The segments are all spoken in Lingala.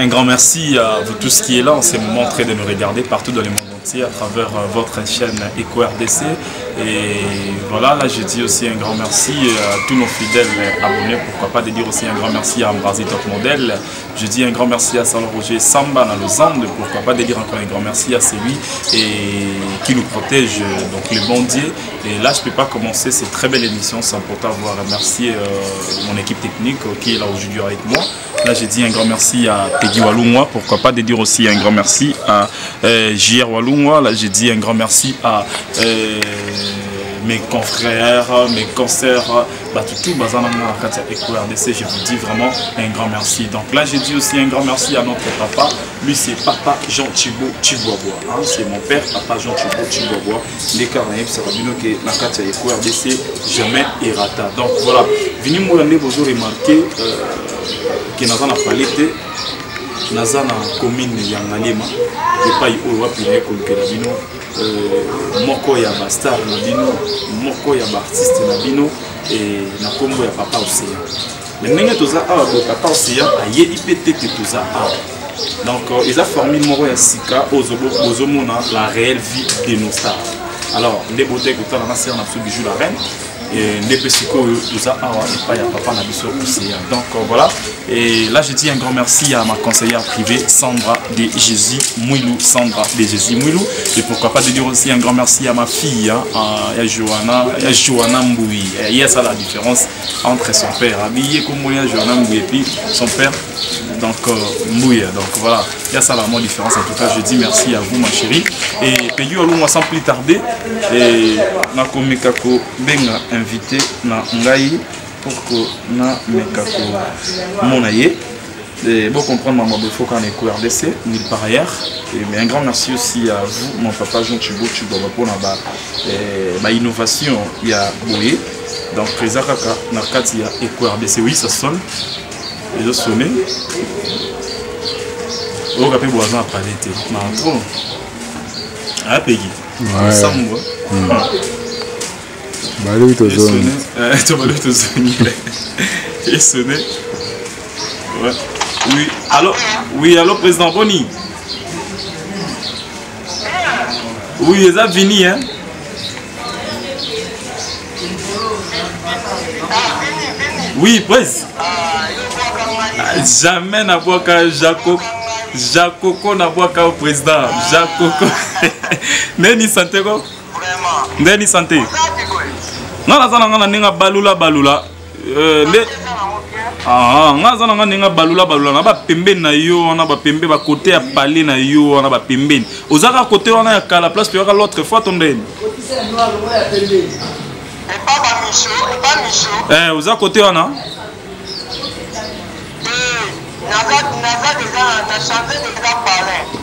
Un grand merci à vous tous qui êtes là en ces moments en train de nous regarder partout dans le monde entier à travers euh, votre chaîne Eco RDC. Et voilà, là je dis aussi un grand merci à tous nos fidèles abonnés. Pourquoi pas de dire aussi un grand merci à Ambrazi Top Model. Je dis un grand merci à Salon Roger Samba dans Lausanne. Pourquoi pas de dire encore un grand merci à celui et qui nous protège, donc le bon Dieu. Et là, je ne peux pas commencer cette très belle émission sans pourtant avoir remercié euh, mon équipe technique euh, qui est là aujourd'hui avec moi. Là, j'ai dit un grand merci à Peggy Walungwa. Pourquoi pas de dire aussi un grand merci à euh, JR Walungwa. Là, j'ai dit un grand merci à euh, mes confrères, mes consoeurs, bah, tout, bazana na kati ya Eco RDC. Je vous dis vraiment un grand merci. Donc là, j'ai dit aussi un grand merci à notre papa. Lui, c'est papa Jean Thibault Chiboaboa. Hein, c'est mon père, papa Jean Thibault Chiboaboa. Ndeka nayebisaka bino ke na kati ya Eco RDC, jamais erata. Donc voilà, vini mola nde bozo remarquer euh, ke naza na palais te, naza na commune ya Ngaliema, epai oyo wapi naye kolukela bino euh, moko ya ba star na bino, moko ya ba artiste na bino et na kombo ya papa Océan. Mais ndenge toza awa boye papa Océan ayebi mpe te ke toza awa. Donc euh, eza formule moko ya sika oyo bozomona la réelle vie de nos stars. Alors nde botaki kotala na sœur na biso Bijou la reine nde mpe sikoyo toza awa epai ya papa na biso Océan. Donc euh, voilà, et là je dis un grand merci à ma conseillère privée Sandra de Jésus Mouilou, Sandra de Jésus Mouilou, et pourquoi pas de dire aussi un grand merci à ma fille hein, à Johanna, à Johanna Mboui. Il y a ça la différence entre son père, habillé comme moi, Johanna Mboui, et puis son père, donc euh, Mboui. Donc voilà, il y a ça vraiment différence. En tout cas, je dis merci à vous, ma chérie. Et Peggy moi sans plus tarder, et nakomeka kobenga invité na ngai pour que nameka komona ye. Et bon comprendre maman Befo quand on est RDC, nulle part ailleurs. Et, mais un grand merci aussi à vous, mon papa Jean Thibault Tshibaba, pour la ba innovation il y a Boye. Donc président kaka na kati ya Eco RDC, oui ça sonne. Ils ont sonné. oyoka mpe boaza na pale te na trop ayapeki sambwa balobi tozongi balobi tozongi esonne. Ouais. Oui, allô, oui, allô, président Boni. Oui, eza Vini, hein. Oui, presse. Jamais nabwaka Jaco Jacoco nabwaka au président Jacoco. Neni santé ko? Neni santé. Nga naza na nga na ndenge balula balula euh, nde ah, nga aza na nga ndenge balula balula na bapembeni na yo wana bapembe bakote ya palais na yo wana bapembeni oza kaka kote wana ya kala place toyaka l'autre fois to ndeni eh, oza kote wana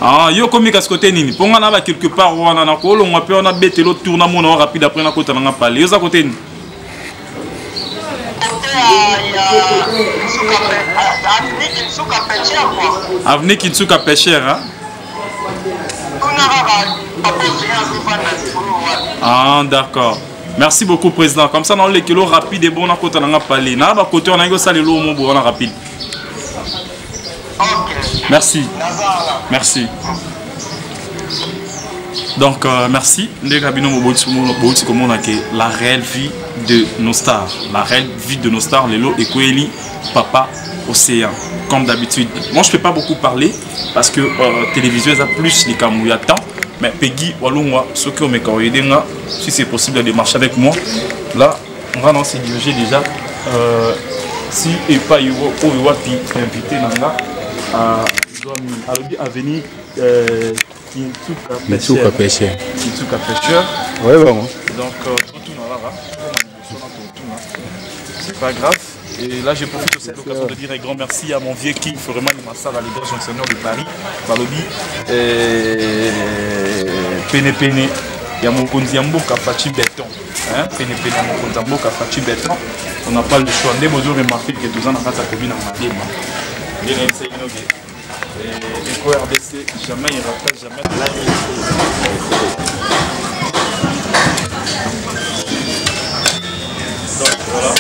Ah, yo okomi kasi kote nini mpo nga na ba quelque part wana nakolongwa mpe wana betelo tour namona wa rapide après nakota nanga palais yo oza kote nini Avenue Kinsuka pêcheur, hein? Ah, d'accord. Merci beaucoup, président. Comme ça, dans les kilos rapide et bon, on a côté on a parlé. Na ba côté on a ça le lot mon bon rapide. Merci. Merci. Donc euh, merci ndenge bino bouti komona ke la réelle vie de nos stars, la réelle vie de nos stars lelo ekweli papa océan comme d'habitude. Moi je peux pas beaucoup parler parce que euh, télévision eza plus likambo ya temps mais Peggy Walungwa soki omeka oyede nga si c'est possible de marcher avec moi là nga na se diriger déjà euh, si epai oyo wapi invité na nga alobi avenir euh, Kintuka Pêcheur. Pêcheur. Kintuka Pêcheur. Ouais, bon. Donc, euh, c'est pas grave. Et là, je profite aussi de l'occasion de dire un grand merci à mon vieux King Foreman Massala, le grand seigneur de Paris, Balobi, Pene Pene, ya mokonzi ya mboka Fatshi Beton. Hein, Pene Pene ya mokonzi ya mboka Fatshi Beton. On n'a pas le choix. Nde bozo remarquer que toza na kati ya commune ya Madema. Nde nayebisaki bino ke Eco RDC, jamais il rata, jamais. Donc voilà,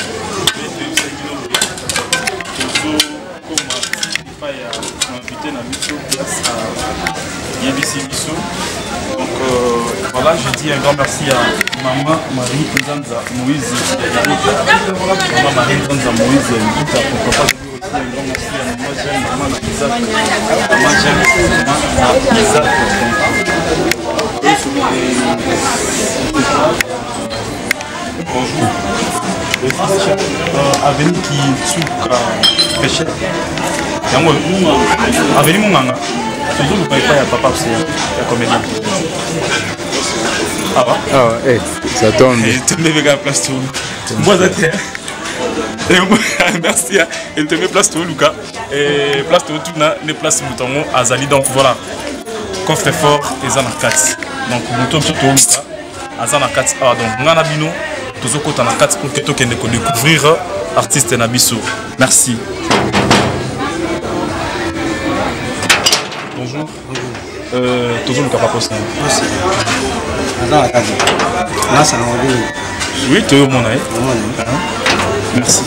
tozokoma epai ya invité Voilà, je dis un grand merci à Maman Marie Nzanza Moïse. Maman Marie Nzanza Moïse, pourquoi pas dire aussi un grand merci à Maman Jeanne, Maman Isaac, Maman Jeanne, Maman Isaac. Bonjour. Avenue Kitsuka Pêcheur. Yango avenue Munganga. Tozoluka epai ya papa Oseya ya comédien. Awa. Ah, eh, ça tombe. Eh, tombe veka place to. Moi ça te. Merci. Et tombe place to Luka. Et place to tuna ne place mutango azali donc voilà. Coffre fort eza na kati. Donc moto biso to Luka aza na kati awa donc nga na bino tozokota na kati pour que tokende kodécouvrir artiste na biso. Merci. Bonjour. Euh, tozoluka papa Oscar. Aza na kati. Nasa na mobili. Oui, toyomona ye. Merci.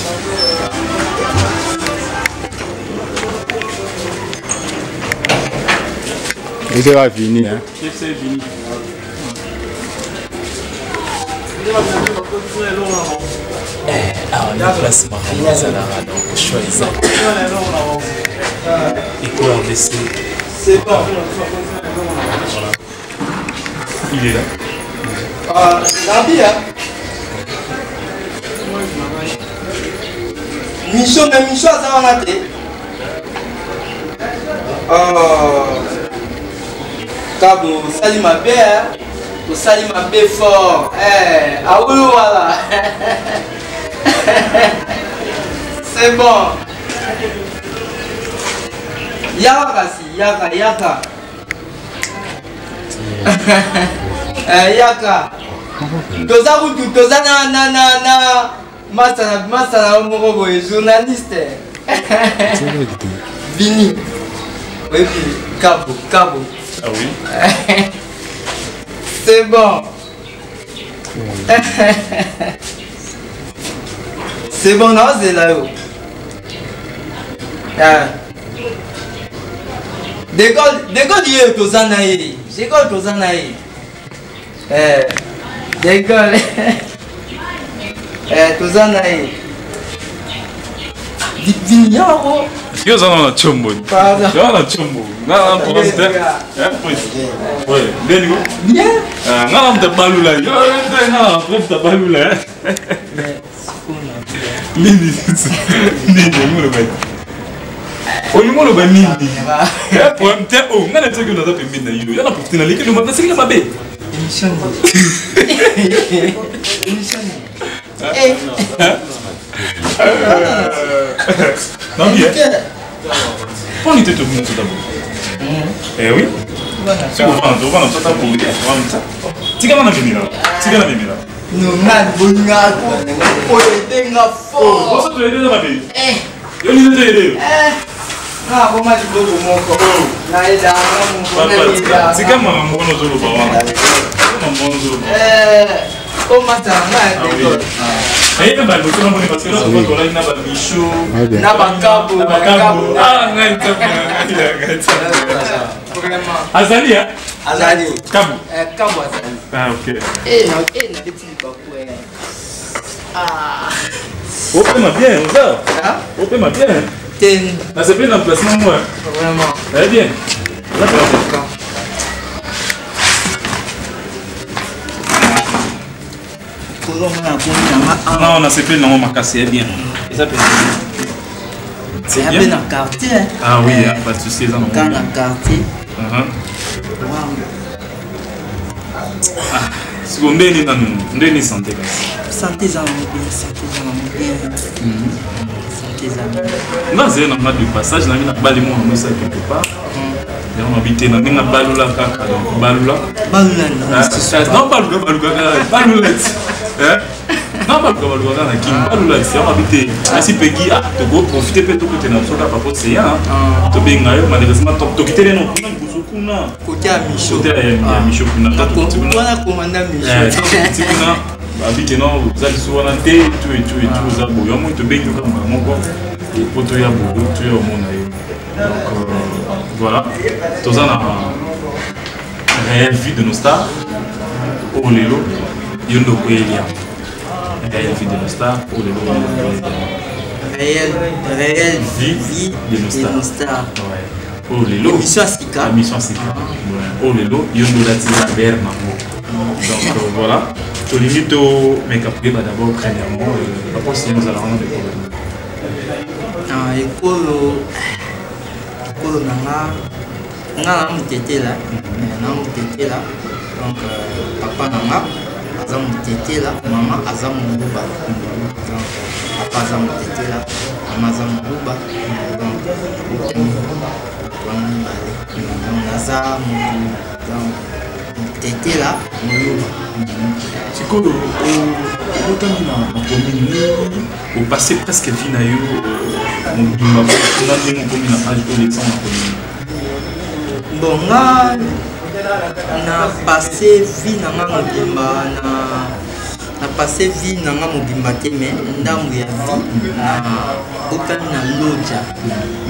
Eza fini, hein? C'est fini. Eh, awa na place makambo ezalaka donc choix eza eko rdc. Voilà. Il est là. Ah, Nabi, hein? Micho, mais Micho aza wana te. Oh. Kabo, osali mabe, hein? Osali mabe fort. Eh, ah oui, voilà. C'est bon. Yaka kasi, yaka, yaka. Eh, yaka. Toza kutu, toza na na na na masa na masa na yo moko boye journaliste. Vini. Oyebi Kabo, Kabo. Ah oui. C'est bon. C'est bon, naozela yo. Ah. Degol ye toza na ye. Degol toza na ye. Eh, Degol. Eh, toza na ye. Vini yango. Yo oza na chombo. Pardon. Yo na chombo. Nga na problème te. Hein, prince. Ouais, ndeni ko? Bien. Ah, nga na mta balula. Yo nga na problème ta balula. Nini? Nini ngolo ba? Olingo loba nini? Eh, problème te. Oh, nga na tsoki naza pembeni na yo. Ya na profiter na leki no nasiki na mabe. Émission. Émission. Eh. Non, bien. Mpo nini te tobina tota boye? Eh oui. Soki ovanda, ovanda tota boye, ovanda. Tika na memela. Tika na memela. Nonga bolinga oyo edenga fort. Boso to yede na mabe. Eh. Yo ni to yede. Eh. Nga akoma liboko moko. Na eda nga moko. Papa, tika makambo wana ozoloba wana. Makambo wana ozoloba. Eh. Omata nga ya dekole. Ayebi ba liboso na moni parce que là tolaki na ba Micho. Na bakabo. Na bakabo. Ah ngai nzambe na ngai. Vraiment. Azali hein? Azali. Kabo. Eh, Kabo azali. Ah ok. Eh, na eh na beti libaku eh. Ah. Opema bien, oza. Ah? Opema bien. Ten. Nasepeli na placement moi. Vraiment. Eh bien. Oza pema. Non, nasepeli nango makasi, eh bien. Eza pe. C'est bien. bien. na quartier. Hein. Ah oui, hein, pas de souci, eza nango. Quand na quartier. Wow. Ah, siko ndeni nanu, ndeni santé kasi. Santé eza nango bien, santé eza nango bien. Santé eza nango. Nga azali na nga de passage, nangi nabali mwana mwasi ya quelque part. Yango nabi te, na ndenge abalula kaka, donc balula. Balula na. Non, baluka baluka kaka, balula ti. Hein? Non, baluka baluka kaka na Kin, balula ti. Yango nabi te, asi Peggy, ah, toko profiter pe tokute na biso kaka po seya. Tobenga yo, malheureusement tokiteli no kuna liboso kuna. Côté ya Micho. Côté ya Micho kuna. Tokiti kuna. Wana commandant Micho. Tokiti kuna. Babi ke non, oza lisusu wana te, tout et tout et tout, oza boye. Yango tobengi yo kaka mbala moko, po toya boye, toya omona yo. Donc voilà, toza na réelle vie de nos stars. Oyo lelo yo nde okweyeli yango, Réelle Vie de nos Stars. Oyo lelo yo nde okweyeli yango. Réelle Vie de nos Stars, de nos Stars. Ouais. Oyo lelo émission ya sika. Émission ya sika oyo lelo yo nde olati la nango. Donc voilà, tolingi tomeka koyeba d'abord, premièrement, papa Océan, ozalaka wana ekolo? Ekolo na nga, nga na motetela, na motetela. Donc papa na nga aza motetela, mama aza moluba. Donc papa aza motetela, mama aza moluba. Donc nabotami wana mibale. Donc naza motu, donc motetela, moluba. Sikoyo obotami na commune nini? Opasse presque vie na yo mobimba kuna, ndenge okomi na age oyo olekisa na commune? Bon, nga na passe vie na nga mobimba na passe vie na nga mobimba te, mais ndambo ya vie na botami na Lodja.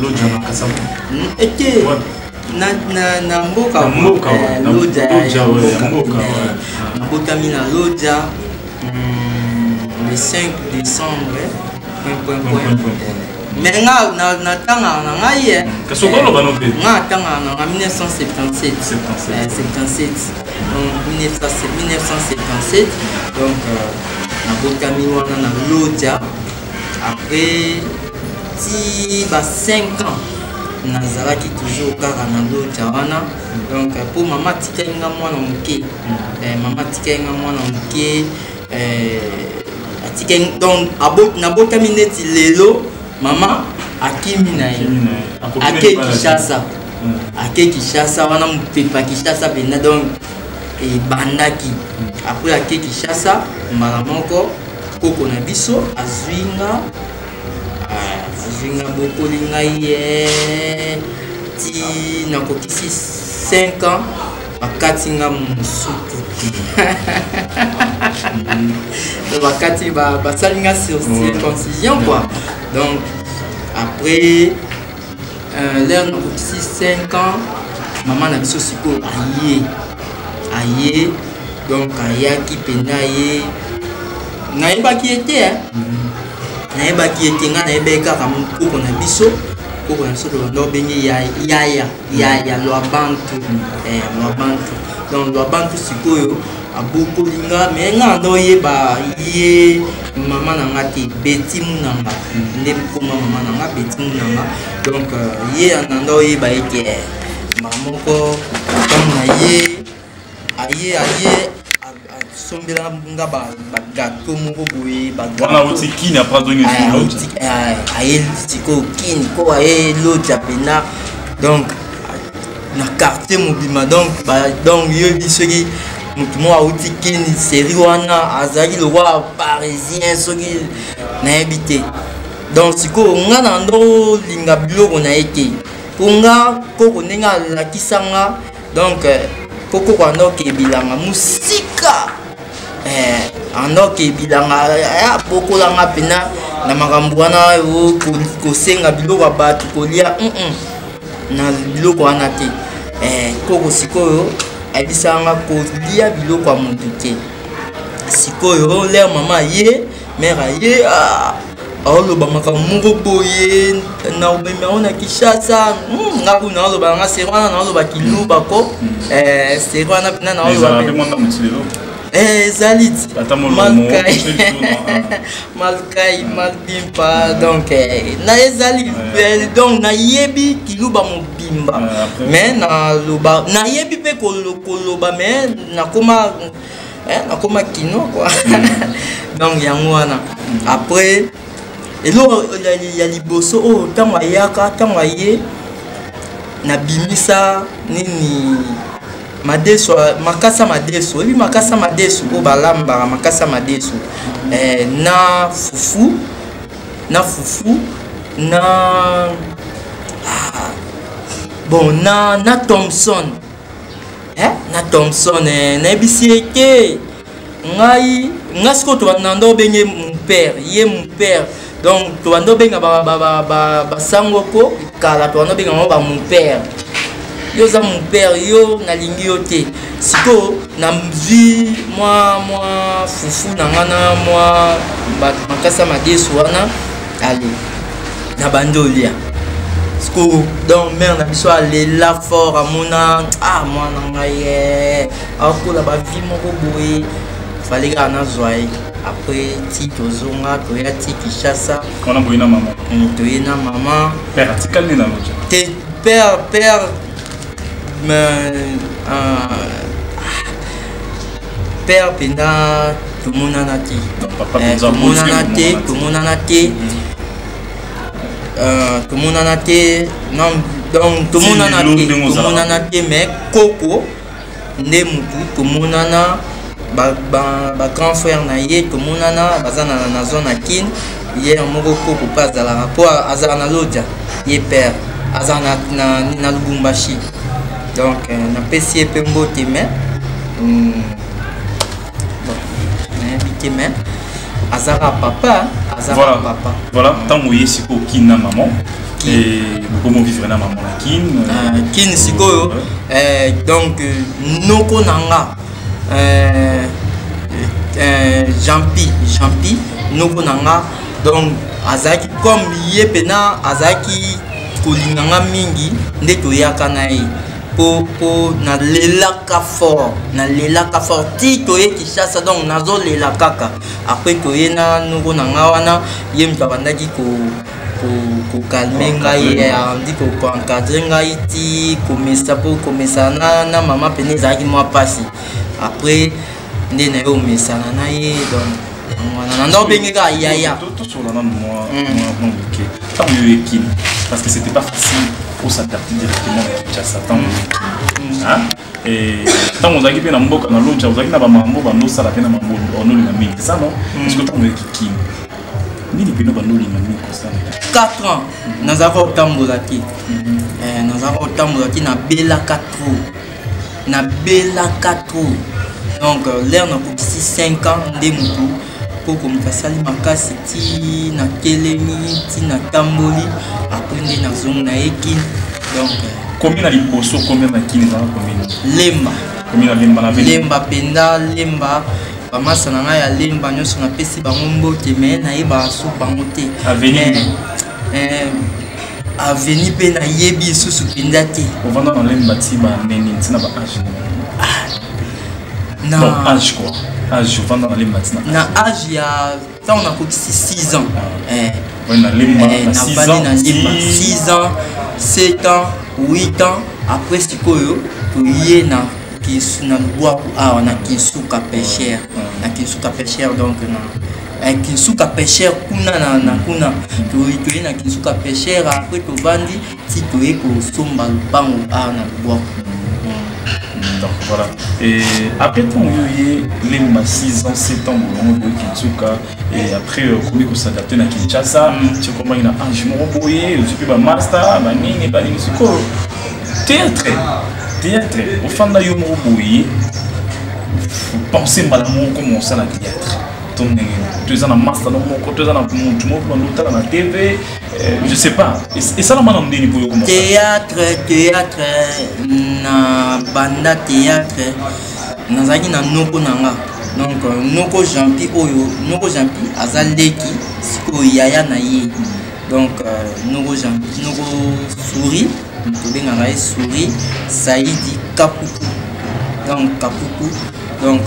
Lodja na Kasavu? Ete na mboka. Na mboka. Lodja. Lodja, ya ouais, ya mboka. mboka, ouais. Nabotami na Lodja le 5 décembre point point point. Point, point, point. Mais nga natangaka na ngai ye. Kasi okoloba no mpe. Nga natangaka na nga 1977. 77. 77, donc 1977. Donc nabotami wana na Lodja. Après ti ba 5 ans, nazalaki toujours kaka na Lodja wana. Donc mpo mama atikali nga mwana moke. Mama atikali nga mwana moke, atikali, donc nabotami neti lelo, mama akimi na ye. Akimi na ye. Akoki ake na libala te. Kinshasa. Ake Kinshasa wana, mopepa Kinshasa mpenza. Donc ebandaki après ake Kinshasa, mbala moko koko na biso azwi nga, azwi nga, bokoli ngai ye ti nakokisi 5 ans, bakati nga mosuku. Donc bakati, basali nga circoncision quoi. Donc après l'heure nakokisi 5 ans, mama na biso sikoyo aye. Donc ayaki mpenza ye, nayebaki ye te, eh. Nayebaki ye te. Ngai nayebaki kaka koko na biso. Koko na biso tobanda obenge yaya, yaya Lwabantu, Lwabantu. Donc Lwabantu sikoyo abokoli nga, mais nga nda oyeba ye mama na nga te, Beti Munanga nde koma mama na nga, Beti Munanga. Donc ye nanda oyeba ye te. Mama moko, ntango na ye aye asombela nga bagâteau moko boye. Wana auti Kini, après azongi Lodja. Aye sikoyo Kini ko, aye Lodja mpena. Donc na quartier mobima, donc donc yoyebi soki motu moko auti Kini, série wana azalaki lokola parisien, soki nayebi te. Donc sikoyo nga na ndolinga biloko na ye te, mpo nga koko ndenge alakisa nga. Donc po koko andoke bilanga mosika, andoke bilanga, abokolanga mpena na makambo wana, kosenga biloko ya bato kolia na biloko wana te. Koko sikoyo ayebisanga kolia biloko ya motu te. Sikoyo l'heure mama aye, mère aye, aoloba makambo moko boye na obemi yango na Kinshasa. Nga kuna naoloba nanga seri wana, naoloba kiluba ko, seri wana mpena naoloba ezali ti malkai malbimpa. Donc na ezali, donc nayebi kiluba mobimba, mais naloba, nayebi mpe koloba, mais nakoma kino quoi. Donc yango wana. Après, eloko ya liboso oyo, ntango ayaka, ntango aye, nabimisa nini, madeso, makasa madeso. Oyebi makasa madeso oyo balambaka? Makasa madeso na fufu, na bon, na Thomson, na Thomson. Nayebisi ye te ngai, nga sikoyo tobanda nda obenge mon père, ye mon père. Donc tobanda obenga basango ko kala, tobanda obenga bango ba mon père. Yo oza mon père, yo nalingi yo te. Sikoyo nazwi mwa fufu na nga na mwa makasa madesu wana, ale na bandi olia. Sikoyo donc mère na biso alela fort, amona ah mwana ngai ye akola bavi moko boye, fallait kaka nazwa ye. Après ti tozonga, toya ti Kinshasa. Wana boye na mama? Toye na mama. Père atikali nde na Lodja? Te, père mais, père mpenza tomonana te. Tomonana te, tomonana te, tomonana te. Non, donc tomonana te, tomonana te, mais koko nde mutu tomonana, ba grand frère na ye tomonana, baza na zone ya Kin. Ye moko koko mpe azalaka, mpo azala na Lodja, ye père azala na Lubumbashi. Donc napesi ye mpe mbote, mais bon, nayebi te, mais azaka papa, azaka papa. Voilà, ntango oye sikoyo Kin na mama, bokomo vivre na mama na Kin? Kin sikoyo, donc noko na nga Jean-Pi, Jean-Pi noko na nga, donc azalaki comme ye mpena azalaki kolinga nga mingi, nde toyaka na ye po nalelaka fort, nalelaka fort ti toye Kinshasa. Donc nazolela kaka. Après toye na noko na nga wana, ye moto abandaki kocalmer ngai, andi koencadrer ngai ti komesa, mpo komesana na mama pene ezalaki mwa mpasi. Après nde na ye omesana na ye, donc wana nanda obenge kaka yaya. Tosola nanu mwa moke. Ntango yo ekini, parce que c'était pas facile pour s'adapter directement na Kinshasa, ntango yo ntango ozalaki mpe na mboka na Lodja, ozalaki na bamambo bandosala mpe na mambo onolinga mingi, c'est ça, non? Parce que ntango oyaki Kini, nini mpena bandolinga mingi kosala? 4 ans nazalaka kotambola te, nazalaka kotambola te, nabelaka trop, nabelaka trop. Donc l'heure nakokisi 5 ans nde motu koko moto asali makasi ti natelemi, ti natamboli. Après nde nazongi na Kini, donc. Combien na liboso, combien na Kini ezalaka combien? Lemba. Combien na Lemba na? Lemba mpenza, Lemba, bamasa na ngai ya Lemba nyonso napesi bango mbote, mais nayebaka su bango te. Avenue mpe nayebi lisusu mpenza te. Ovanda na Lemba ti baneni, ntina ba âge? Na bon, âge quoi, âge ovanda na Lemba ti? Na âge ya ntango nakokisi 6 ans. Na Lemba? Navandi na Lemba 6 ans, 7 ans, 8 ans. Après sikoyo toye na lubwaku awa na Kinsuka Pêcheur, na Kinsuka Pêcheur, donc na Kinsuka Pêcheur kuna na kuna toye na Kinsuka Pêcheur. Après tovandi ti toye kosomba lupango awa na lubwaku. Donc voilà, et après ntango yo ye Lemba 6 ans, 7 ans, bolongo boye Kinsuka, et après okomi kos'adapter na Kinshasa, ti okomaki na âge moko boye, ozwi mpe bamaster banini banini. Sikoyo théâtre, ofanda yo moko boye, pense mbala moko koma osala théâtre to ndenge to eza na master no moko to eza na motu moko bando otala na TV, je sais pas, esalama na ndeni po yo koma? Théâtre, na banda théâtre nazalaki na noko na nga, donc noko Jean-Pi oyo, noko Jean-Pi aza leki sikoyo yaya na ye. Donc noko Jean, noko Souri, tobengaka ye Souri Saidi Kapuku, donc Kapuku, donc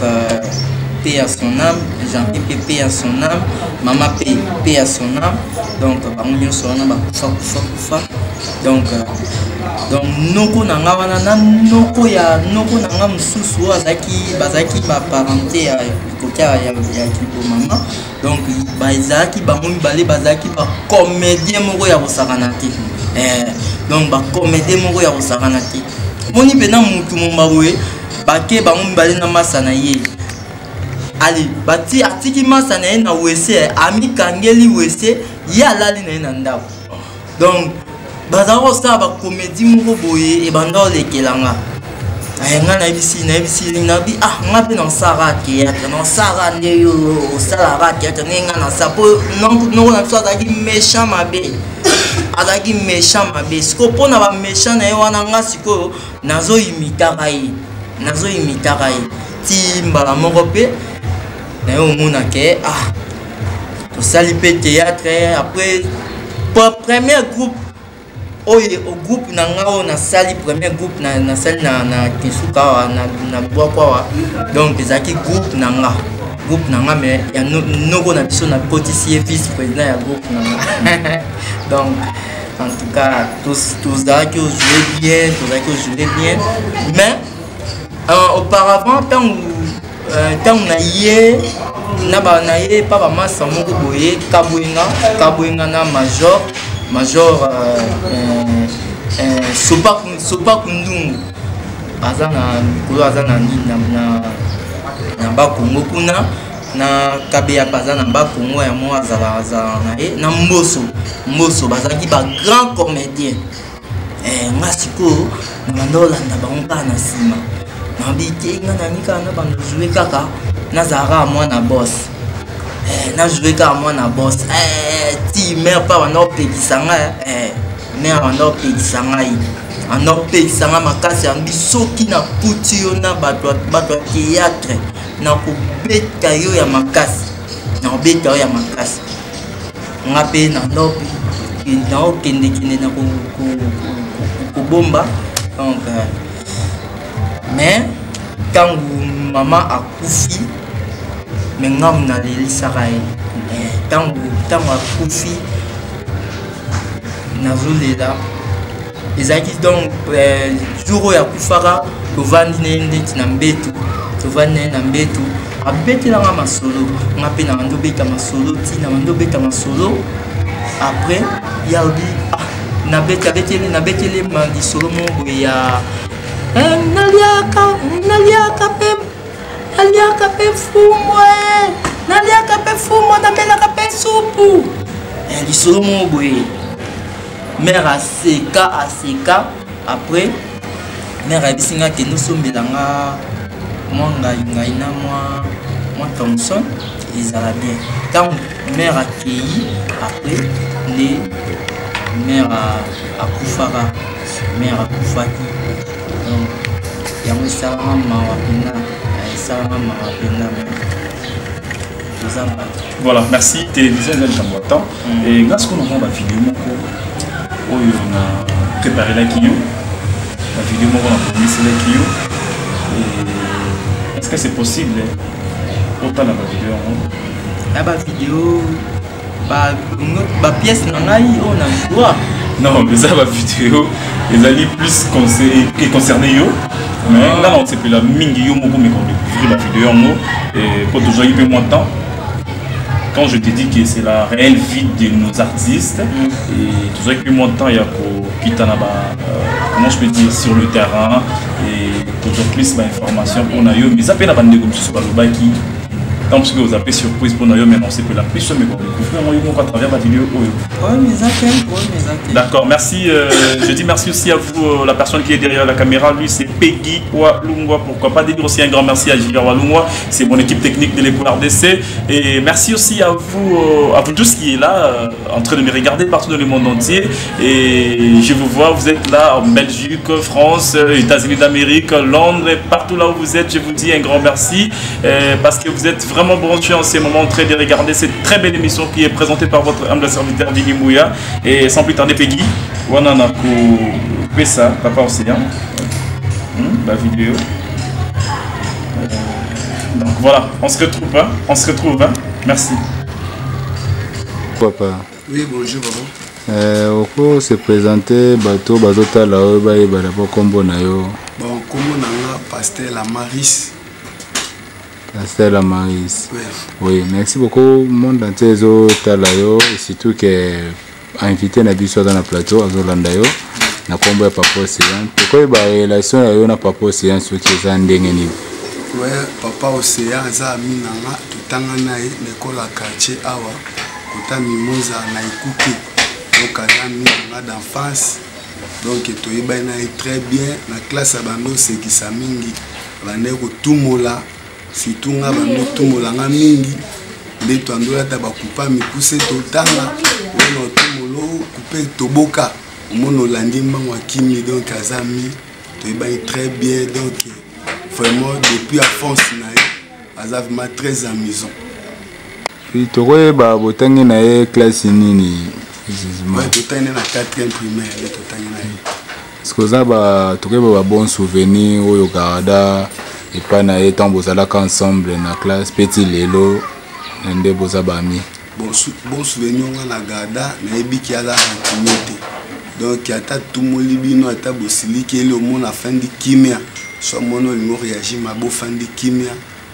paix à son âme. Jean-Pi mpe paix à son âme, mama mpe paix à son âme. Donc bango nyonso wana bakufa, kufa, kufa. Donc noko na nga wana na noko ya noko na nga mosusu oyo azalaki, bazalaki baparenté ya côté ya kibomama. Donc bazalaki bango mibale, bazalaki bacomédien moko ya kosakana te. Donc bacomédien moko ya kosakana te. Moni mpena mutu momba boye, bake bango mibale na masa na ye. Ale bati atiki masa na ye na wese, amikangeli wese, ye alali na ye na ndako. Donc bazala kosala bacomédie moko boye, ebanda olekelanga nga, nayebisi nabi: "Ah, nga mpe nasalaka théâtre, nasalaka nde yo osalaka théâtre ndenge nga nasala." Po noko na biso azalaki méchant mabe. Azalaki méchant mabe. Sikoyo mpo na baméchant na ye wana, nga sikoyo nazoimitaka ye, nazoimitaka ye ti mbala moko mpe naye omona ke ah, tosali mpe théâtre. Après, premier groupe oyo, groupe na nga oyo nasali, premier groupe nasali na Kinsuka awa, na Bwako awa. Donc ezalaki groupe na nga, groupe na nga, mais ya noko na biso, nakotisi ye vice président ya groupe na nga. Donc en tout cas tozalaki ojouer bien, tozalaki ojouer bien. Mais auparavant, ntango na ye na ye pa bamasa moko boye, Kabwenga, Kabwenga na major Sopaku Ndungu, aza na mikolo, aza na nini, na Bakongo kuna, na Kabeya mpe aza na Bakongo ya mo, azala na ye na Mboso. Mboso bazalaki bagrand comédien. Nga sikoyo na banda olanda bango kaka na nsima, nabi te, nga nani kaka na banda ojouer kaka, nazala kaka mwana boss, najouer kaka mwana boss ti mare mpe banda opekisa ngai. Mare banda opekisa ngai, banda opekisa ngai makasi, yambi soki nakuti yo na bato ya théâtre, nakobeta yo ya makasi, nakobeta yo ya makasi. Nga mpe naokendekende na kobomba. Donc mais ntango mama akufi, me ngamu nalelisaka ye. Ntango akufi, nazolela. Ezalaki donc jour oyo akufaka, tovandi na ye ndeti na mbetu, tovandi na ye na mbetu, abetelanga masolo, nga mpe na bandi obeta masolo, ntina bandi obeta masolo. Après ye alobi: ah, nabeteli lisolo moko boye ya naliaka mpe fumbwa, naliaka mpe fumbwa, namelaka mpe supu. Lisolo moko boye, mare aseka, aseka. Après mare ayebisi nga: kende osombela nga mwa ngai ngai na mwa Thomson, ezala bien. Ntango mare akei, après nde mare akufaka, mare akufaki. Donc yango esalanga mawa mpenza, esalanga mawa mpenza, toza bato. Voilà, merci. Télévision eza likambo ya temps. E nga sikoyo namona bavideo moko oyo na préparelaki yo, bavideo moko na komiselaki yo. Est ce que c'est possible otala bavideo yango? Ya bavideo, bapièce na ngai oyo na joie? Non, eza bavideo ezali plus concerné yo, mais nga na osepela mingi yo moko meka découvrir bavideo yango, po tozwaki mpe mwa temps. Quand je te dis que c'est la réelle vie de nos artistes, et tozwaki mpe mwa temps ya kokita na ba comment je peux dire, sur le terrain, et tozwa plus bainformation mpona yo. Mais eza mpe na bandeko mosusu balobaki tant soki oza mpe surprise mpona yo, mais non, sepela plus oyo meko découvrir yango yo moko à travers bavideo oyo. Problème eza te, problème eza te. D'accord, merci. Je dis merci aussi à vous, la personne qui est derrière la caméra. Lui, c'est Peggy Walungwa. Pourquoi pas dire aussi un grand merci à Gilbert Walungwa. C'est mon équipe technique de l'école RDC. Et merci aussi à vous tous qui est là, en train de me regarder partout dans le monde entier. Et je vous vois, vous êtes là en Belgique, France, États-Unis d'Amérique, Londres, et partout là où vous êtes. Je vous dis un grand merci parce que vous êtes vraiment branchés en ces moments en train de regarder cette très belle émission qui est présentée par votre humble serviteur Vini Mouya. Et sans plus tarder, Peggy, wana na kopesa papa Océan la vidéo. Donc voilà, on se retrouve, hein? On se retrouve, hein? Merci. Papa. Oui, bonjour papa. Oko se présenter, bato bazotala oyo bayebana mpo nkombo na yo. Bon, nkombo na nga Pasteur Lamaris. Pasteur Lamaris. Oui. Oui, merci beaucoup. Monde entier ezotala yo et surtout que invité na biso aza na plateau, azolanda yo na nkombo ya Papa Océan. Tokoyeba relation ya yo na Papa Océan soki eza ndenge nini? Ouais, Papa Océan aza ami na nga, totanga na ye na ekole ya quartier awa, kota Mimoza na ekuke. Donc aza ami na nga d'enfance, donc toyebani na ye très bien. Na classe ya bando osekisa mingi, bandaki kotumola, surtout nga, bando otumola nga mingi nde toandolata bakupa mikuse, totanga wana otumolo. mpe toboka, omona olandi mbango akimi. Donc aza mi toyebani très bien. Donc vraiment, depuis enfance na ye, aza vraiment très amusant. Puis tokoyeba botangi na ye classe nini précisément? Ouais, totangi na 4e primaire nde totangi na ye. Parce que oza ba, tokoyeba ba bon souvenir oyo garda epai na ye ntango bozalaka ensemble na classe, mpe ti lelo na nde boza bami? Bon souvenir nga na garda, nayebiki aza rancunier te. Donc ata tumoli bino, ata bosilikeli, omona afandi kimia. So amoni olingi oréagir mabe, ofandi kimia,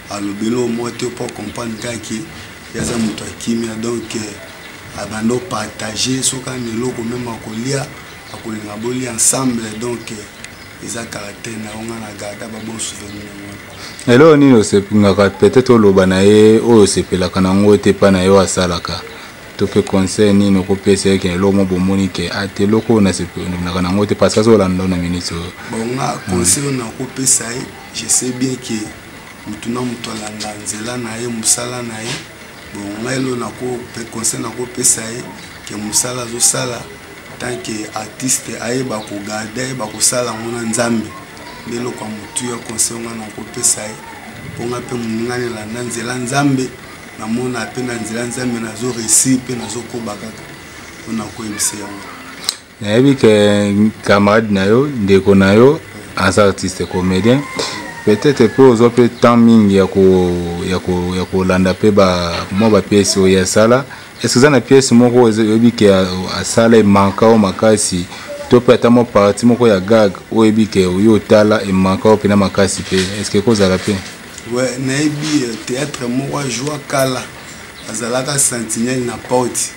alobeli omo te mpo comprendre kaka ye aza moto ya kimia. Donc abanda opartage, soki ana eloko meme akolia, akolinga bolia ensemble. Donc eza caractère na yo. Nga na garda ba bon souvenir yango wana. Eloko nini osepelaka, peut-être oloba na ye, oyo osepelaka nango te epai na ye oyo asalaka, to mpe conseil nini okopesa ye ke eloko mo bomoni ke ate eloko oyo nasepelaka nango te, parce que azolanda na minute oyo? Bon, nga conseil oyo nakopesa ye, je sais bien ke motu na moto alanda nzela na ye, mosala na ye. Bon, ngai elo nako conseil nakopesa ye ke mosala azosala tant que artiste, ayeba kogarde, ayeba kosala yango na Nzambe. Nde eloko ya motu ya conseil nga nakopesa ye, mpo nga mpe moninga nelanda nzela Nzambe, namona mpe na nzela Nzambe nazo réussir mpe nazokoba kaka mpona koyebisa yango. Nayebi ke camarade na yo, ndeko na yo, aza artiste comédien. Peut-être mpe ozwa mpe temps mingi ya kolanda mpe mwa bapièce oyo asala. Est ce que eza na pièce moko oyebi ke asala emanka oyo makasi, to mpe ata mwa partie moko ya gag oyo oyebi ke oyo otala emanka oyo mpena makasi mpe? Est ce que ekozala mpe? Ouais, nayebi théâtre moko ajwa kala, azalaka sentinelle na porte.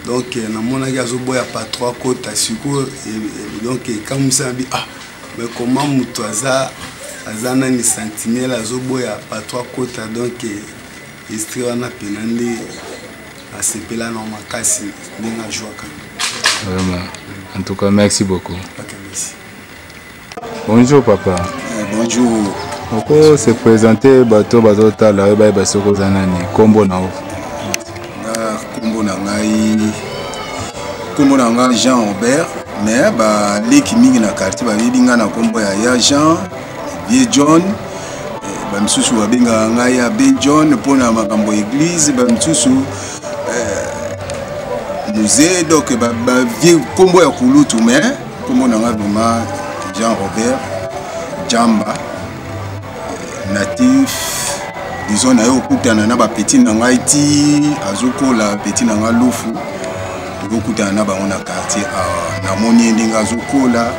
Donc namonaki azoboya patron akota. Sikoyo donc ekamwisa na bi: "Ah, mais comment moto aza nani, sentinelle, azoboya patron akota?" Donc esprit wana pena nde asepela na makasi ndenge ajwaka. Vraiment, en tout cas, merci beaucoup. Ok, merci. Bonjour papa. Bonjour. Oko se présenter, bato bazotala oyo bayeba soki oza nani, nkombo na yo. Nga nkombo na ngai Jean Robert, mais baleki mingi na quartier bayebi ngai na nkombo ya ya Jean Vie John. Bamisusu babengaka ngai ya be John mpona makambo ya église, bamisusu musée. Donc bavie nkombo ya kulutu, mais nkombo na ngai vraiment Jean Robert Jamba, natif, disons, na ye okutana na bapeti na ngai ti azokola, peti na ngai Lufu, tokokutana na bango na quartier awa. Namoni ye ndenge azokola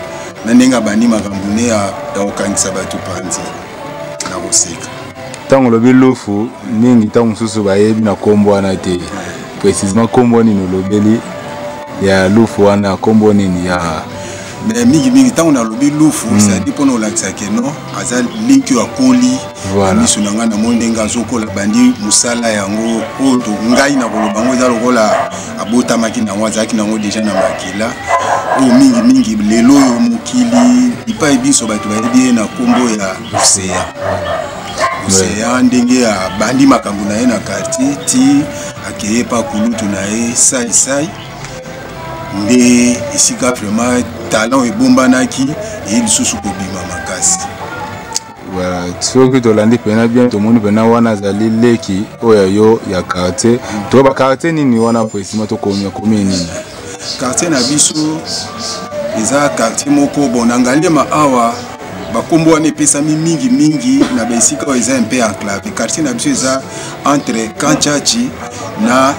na ndenge abandi makambo ne ya kokangisa bato panzi na koseka. Ntango olobi Lufu, mingi ntango mosusu bayebi na nkombo wana te. Précisement nkombo nini olobeli ya Lufu wana, nkombo nini ya? Mais mingimingi ntango nalobi Lufu, c'est-à-dire mpona olakisa ke non, aza linki oyo akoli na miso na ngai. Namoni ndenge azokola, bandi mosala yango oyo ngai na koloba yango eza lokola abotamaki nango, azalaki nango déjà na makila. Oyo mingimingi lelo oyo mokili bipai biso bato bayebi ye na nkombo ya Océan. Océan, ndenge abandi makambo na ye na quartier ti akeye pa kulutu na ye Saisai, nde esika vraiment talent ebombanaki eye lisusu kobima makasi. Voilà, soki tolandi mpena bien, tomoni mpena wana azali leki oyo ya yo ya quartier. Toyeba quartier nini wana précisement, tokomi komi nini? Quartier na biso eza quartier moko bon na Ngaliema awa. Bakombo wana epesami mingimingi na baesika oyo eza mpe enclave. Quartier na biso eza entre Kanchachi na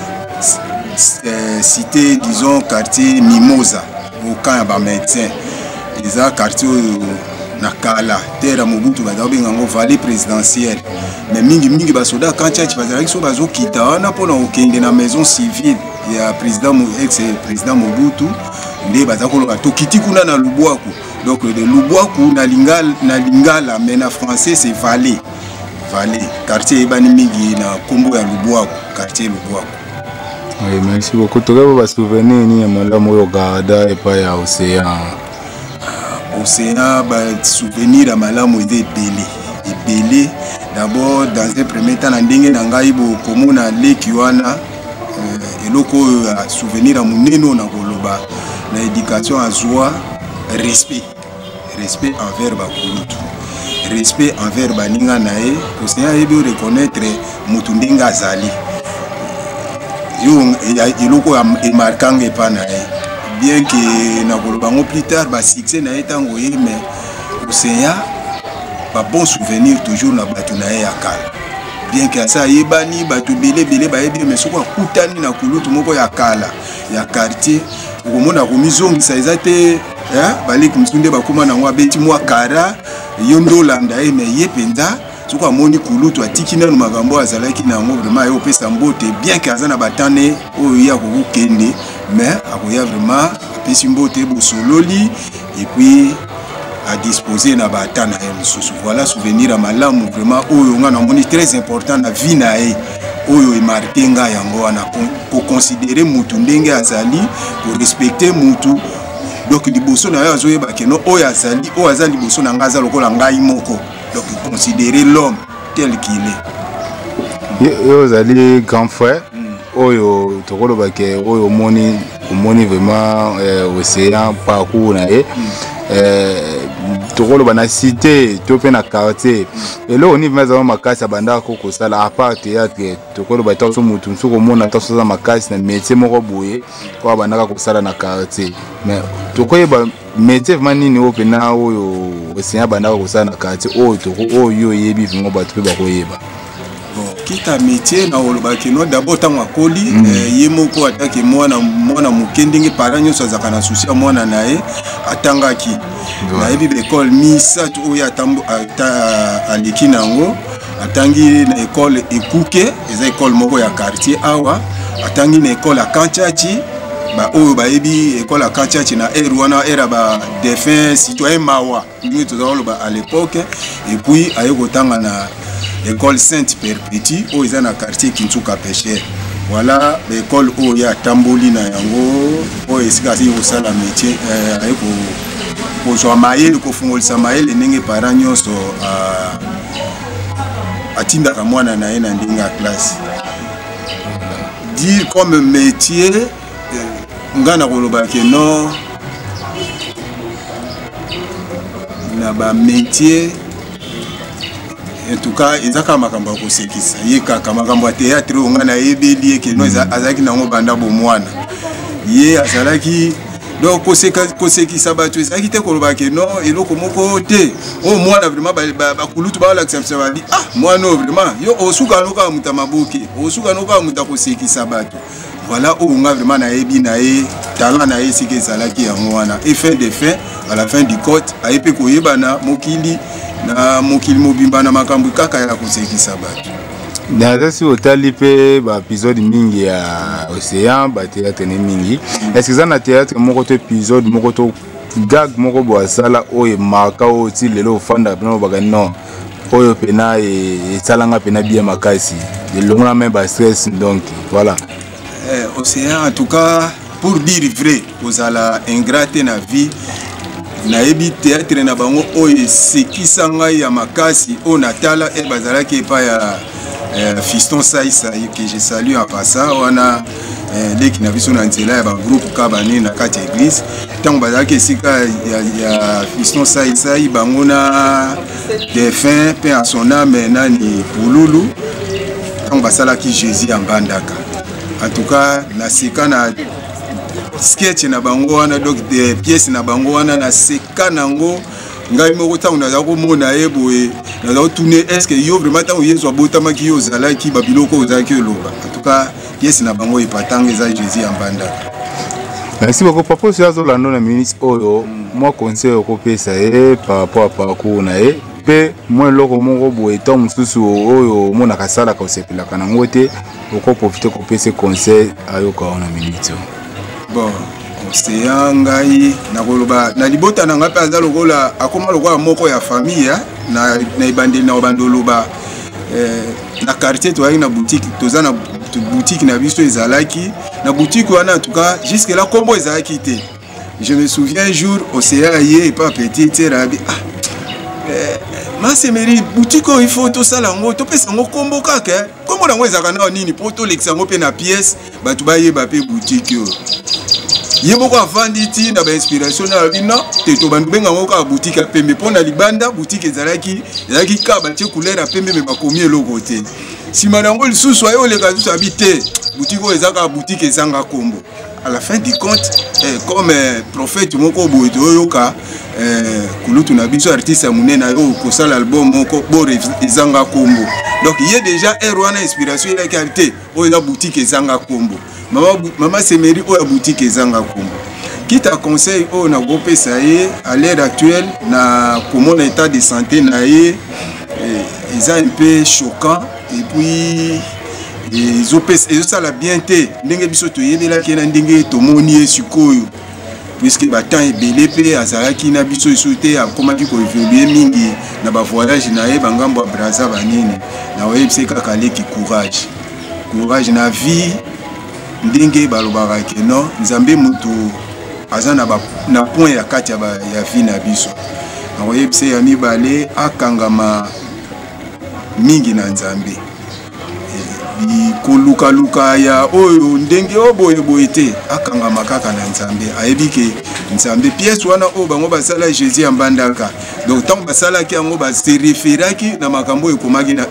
cité, disons quartier Mimosa, au camp ya bamédecin. Eza quartier oyo na kala terre ya Mobutu baza kobenga yango vallée présidentielle, mais mingimingi basoda Kanchachi bazalaki so bazokita wana mpona kokende na maison civile ya président, ex président Mobutu, nde baza koloba tokiti kuna na Lubwaku. Donc de Lubwaku na lingala, mais na français c'est vallée. Vallée, quartier eyebani mingi na nkombo ya Lubwaku, quartier Lubwaku. Oui, merci beaucoup. Tokoyeba basouvenir nini ya malamu oyo garda epai ya Océan? Océan, basouvenir ya malamu eza ebele ebele. D'abord, dans un premier temps, na ndenge na ngai bokomona leki wana, eloko oyo ya souvenir ya monene oyo na koloba Na éducation azwa respect, respect envers bakulutu, respect envers baninga na ye. Océan ayebi oreconnaître motu ndenge azali. Yo eloko emarkanga epa na ye, bien que nakoloba yango plus tard, basuccès na ye ntango ye, mais Océan babon souvenir toujours na bato na ye ya kala. Bien que asa ayebani, bato ebele ebele bayebi ye, mais soki akutani na kulutu moko ya kala ya quartier, okomona komizongisa eza te. Baleki mosusu nde bakóma nango, abeti mwa kara, yo nde olanda ye, mais ye mpenza soki amoni kulutu, atiki nanu makambo oyo azalaki na yango, vraiment aye opesa mbote. Bien que aza na batane oyo ye akokokende, mais akoya, vraiment apesi mbote, bosololi, et puis adispose na bata na ye mosusu. Voilà souvenir ya malamu vraiment oyo nga namoni très important na vie na ye, oyo emarke nga yango wana: koconsidere mutu ndenge azali, korespecte mutu. Donc liboso na yo azoyeba keno oyo azali, oyo aza liboso na ngai aza lokola ngai moko. Donc considérer l'homme tel qu'il est. Yo ozali grand frère oyo tokoloba ke oyo omoni, omoni vraiment Océan, parcours na ye, tokoloba na cité to mpe na quartier, eloko nini vraiment ezala makasi abandaka ko kosala à part théâtre? Tokoloba ta so motu mosusu komona ta so aza makasi na métier moko boye oyo abandaka kosala na quartier, mais tokoyeba métier vraiment nini oyo mpena oyo Océan abandaka kosala na quartier, oyo toko oyo oyebi vraiment, bato mpe bakoyeba? Bon, kita métier na olobaki no, d'abord ntango akoli, ye moko atake mwana, mwana moke, ndenge parent nyonso azalaka na souci ya mwana na ye, atangaki. Nayebi baekole misato oyo aleki na yango. Atangi na ekole Ekuke, eza ekole moko ya quartier awa. Atangi na ekole ya Kantiachi. Baoyo bayebi ekole ya Kantiachi na ere wana, ere ya badefunt citoyen Mawa, ndenge toza koloba à l'époque. Et puis aye kotanga na école Sainte Perpétue oyo eza na quartier Kinsuka Pêcheur. Voilà baekole oyo ye atamboli na yango, oyo esika asili kosala métier, aye kozwa mayele, kofungolisa mayele ndenge parent nyonso atindaka mwana na ye na ndenge ya classe. Dire comme métier, nga na koloba ke non, na bamétier en tout cas eza kaka makambo ya kosekisa ye, kaka makambo ya théâtre oyo ngai nayebeli ye keno azalaki nango banda bomwana. Ye azalaki donc koseka, kosekisa bato ezalaki te koloba ke non, eloko moko te oyo mwana vraiment bakulutu baolakisa biso, babi: "Ah, mwana oyo vraiment, yo osuka no kaka moto ya maboke, osuka no kaka moto ya kosekisa bato." Voilà oyo nga vraiment nayebi na ye, talent na ye esika ezalaki yango wana. Et fin de fin, à la fin du compte, aye mpe koyebana mokili na mokili mobimba na makambo kaka ya kosekisa bato. Naza si otali mpe baépisode mingi ya Océan, bathéâtre ne mingi, est ce que eza na théâtre moko to épisode moko to gag moko boye asala oyo emarka, oyo ti lelo ofandaka mpena obaka: "Non, oyo mpena esalanga mpena bien makasi, elongola me bastress"? Donc voilà. Océan, en tout cas, pour dire vrai, kozala ingrat te na vie, nayebi théâtre na bango oyo esekisa ngai ya makasi, oyo natala e bazalaki epai ya Fiston Saisai, que je salue en passant wana, leki na biso na nzela ya bagroupe ka banini na kati ya église. Ntango bazalaki esika ya Fiston Saisai, bango na défunt, mpe à son âme, nani, Pululu, ntango basalaki Jésus ya Mbandaka, en tout cas naseka na sketch na bango wana, donc de pièce na bango wana, naseka nango ngai moko. Ntango naza komona ye boye, naza kotune: "Est ce que yo vraiment, ntango Yesu abotamaki, yo ozalaki babiloko oyo ozalaki oloba?" En tout cas pièce na bango epatanga eza Jésus ya Mbandaka. Merci beaucoup, papa. Osi azolanda na minute oyo, mwa conseil okopesa ye par rapport à parcours na ye, mpe mwa eloko moko boye ntango mosusu oyo omonaka asalaka, osepelaka nango te, okoprofite kopesa conseil ayoka wana minute oyo. Bon, Océan, ngai nakoloba na libota na ngai mpe aza lokola, akóma lokola moko ya famille. Na ebandeli na kobanda oloba, na quartier toyaki na boutique, toza na boutique na biso. Ezalaki na boutique wana, en tout cas jusque là nkombo ezalaki te. Je me souviens, un jour Océan ye epa petit tiere abi: "Ah, masemeri, boutique oyo il faut tosala yango, topesa yango nkombo kaka. Nkombo nango ezalaka nao nini, mpo tolekisa yango mpe na pièce, bato bayeba mpe boutique oyo?" Ye moko avandi ti na bainspiration na alobi non te, tobandi kobenga yango kaka boutique ya pembe, mpo na libanda boutique ezalaki ezalaki kaka batie couleur ya pembe, me bakomi eloko te. Nsima na yango lisusu aye oleka lisusu abi te, boutique oyo eza kaka boutique ezanga nkombo. À la fin du compte, comme prophète moko boye toyoka kulutu na biso artiste ya monene ayo kosala album moko bor ezanga nkombo. Donc ye déjà heure wana inspiration eyaki te, oyo eza boutique ezanga nkombo. Mama Semeri, oyo ya boutique ezanga nkombo. Kita conseil oyo nakopesa ye à l'heure actuelle, na komona état de santé na ye eza un peu choquant, et puis ezosala bien te ndenge biso toyebelaki ye na ndenge tomoni ye sikoyo, puisque batemps ebele mpe azalaki na biso esu te, akomaki koévolue mingi na bavoyage na ye, bangambo ya Braza banini. Na oyebisa kaka aleki courage, courage na vie. Ndenge balobaka ke non, Nzambe moto aza na point ya kati ya vie na biso. Nakoyebisa ya mibale, akangama mingi na Nzambe, kolukaluka ya oyo ndenge oyo boye boye te, akangama kaka na Nzambe. Ayebi ke Nzambe, pièce wana oyo bango basala, Jésus ya Mbandaka, donc ntango basalaki yango, base référaki na makambo oyo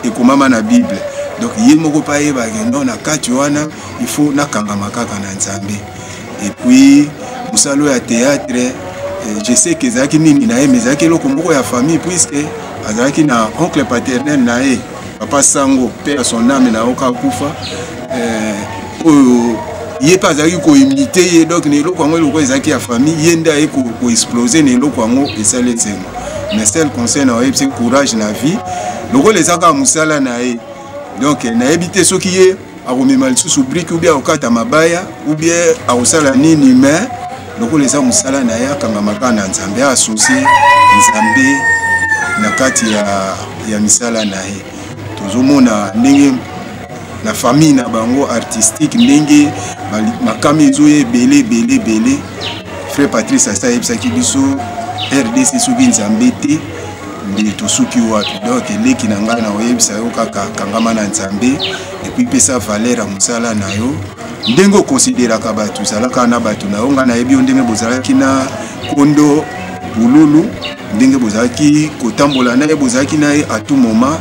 ekomama na Bible. Donc ye moko mpe ayebake non, na kati wana il faut nakangama kaka na Nzambe. Et puis mosala oyo ya théâtre, je sais ke ezalaki nini na ye, mais ezalaki eloko moko ya famille, puisque azalaki na oncle paternel na ye, papa Sango, mpe ya son âme nayoka akufa, oyo ye mpe azalaki koimite ye. Donc na eloko yango, eloko ezalaki ya famille, ye nde aye koexplose na eloko yango, esali esengo. Mais seul conseil na oyebisi, courage na vie, lokola eza kaka mosala na ye. Donc nayebi te soki ye akomema lisusu brique ou bien akokata mabaya ou bien akosala nini, mais lokola eza mosala na ye, akangama kaka na Nzambe, aassocie Nzambe na kati ya misala na ye. Tozomona ndenge na famille na bango artistique, ndenge makami ezoya ebele ebele ebele. Frère Patrice asi ayebisaki biso, RDC soki Nzambe te, nde tosuki wapi? Donc eleki na ngai na oyebisa yo kaka, kangama na Nzambe, et puis pesa valeur ya mosala na yo. Ndenge okonsideraka bato, ozalaka na bato na yo, ngai nayebi yo ndenge bozalaki na Kondo Bululu, ndenge bozalaki kotambola na ye, bozalaki na ye à tout moment.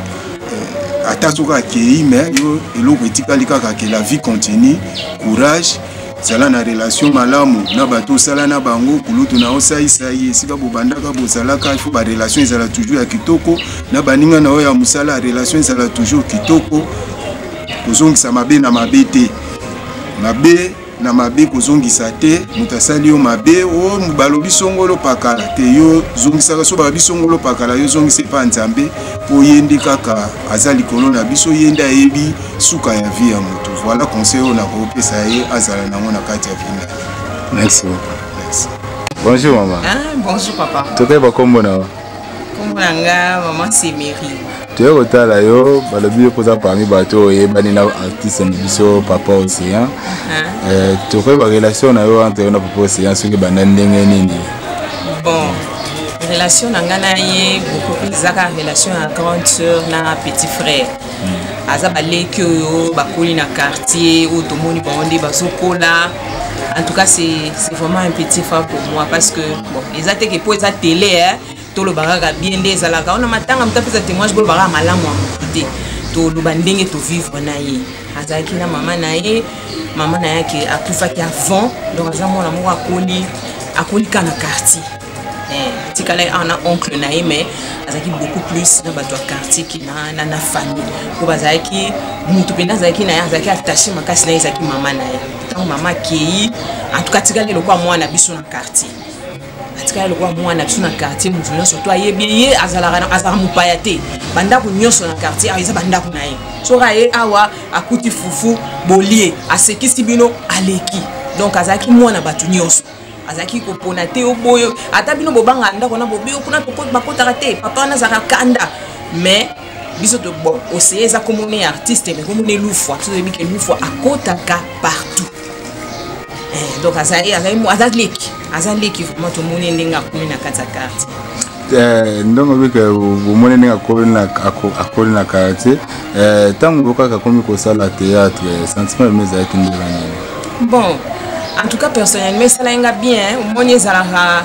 Ata soki akei, mais yo eloko etikali kaka ke la vie continue. Courage, zala na relation malamu na bato osala na bango, kulutu na osaisai esika bobandaka bozalaka, il faut barelation ezala toujours ya kitoko na baninga na oyo ya mosala, relation ezala toujours kitoko. Kozongisa mabe na mabe te, mabe na mabe kozongisa te. Moto asali yo mabe, o balobi songolo pakala te, yo zongisaka. So balobi songolo pakala, yo zongisa epa Nzambe, mpo ye nde kaka aza likolo na biso, ye nde ayebi suka ya vie ya moto. Voilà conseil oyo nakopesa ye, azala nango na kati ya vie na ye. Merci beaucoup. Merci. Bonjour mama. Ah, bonjour papa. Tokoyeba kombo na yo? Kombo na nga mama Semeri. Toye kotala yo, balobi yo mpoza parmi bato oyo oyebani na artiste na biso papa Océan. Tokoyeba relation na yo entre yo na papa Océan soki banda ndenge nini? Bon, relation na nga na ye beaucoup plus eza kaka relation ya grande sœur na petit frère. Aza baleki oyo bakoli na quartier oyo, tomoni bango nde bazokola. En tout cas, c'est vraiment un petit frère pour moi, parce que bon, eza te ke po eza télé, hein, toloba kaka bien nde ezalaka wana matanga, moto apesa témoignage, boloba kaka malamu ya motu te, toloba ndenge tovivre na ye. Azalaki na mama na ye, mama na ye ake akufaki avant, donc aza mwana moko akoli kaka na quartier. Atikala awa na oncle na ye, mais azalaki beaucoup plus na bato ya quartier ke na famille, po bazalaki motu mpenza azalaki na ye, azalaki attaché makasi na ye, ezalaki mama na ye. Ntango mama akei, en tout cas atikali lokola mwana biso na quartier, atikali lokola mwana biso na quartier. Motu nyonso to ayebi ye, azalaka mopaya te. Bandako nyonso na quartier awa eza bandako na ye. Soki aye awa, akuti fufu, bolie, asekisi bino, aleki. Donc azalaki mwana bato nyonso, azalaki kopona te oboyo. Ata bino bobanga ndako na bobi kuna bakotaka te, papa wana azalaka kanda, mais biso to bon, oseye eza komona ye artiste, mais komona Lufwa, biso toyebi ke Lufwa akotaka partout. Donc azali aza leki, aza leki vraiment. Tomoni ndenge akomi na kati ya quartier. Ndongo bike bomoni ndenge akoli na quartier, ntango kaka akomi kosala théâtre, sentiment bino ezalaki ndenge nini? Bon, En tout cas, personnellement, esalaki nga bien. Omoni, ezalaka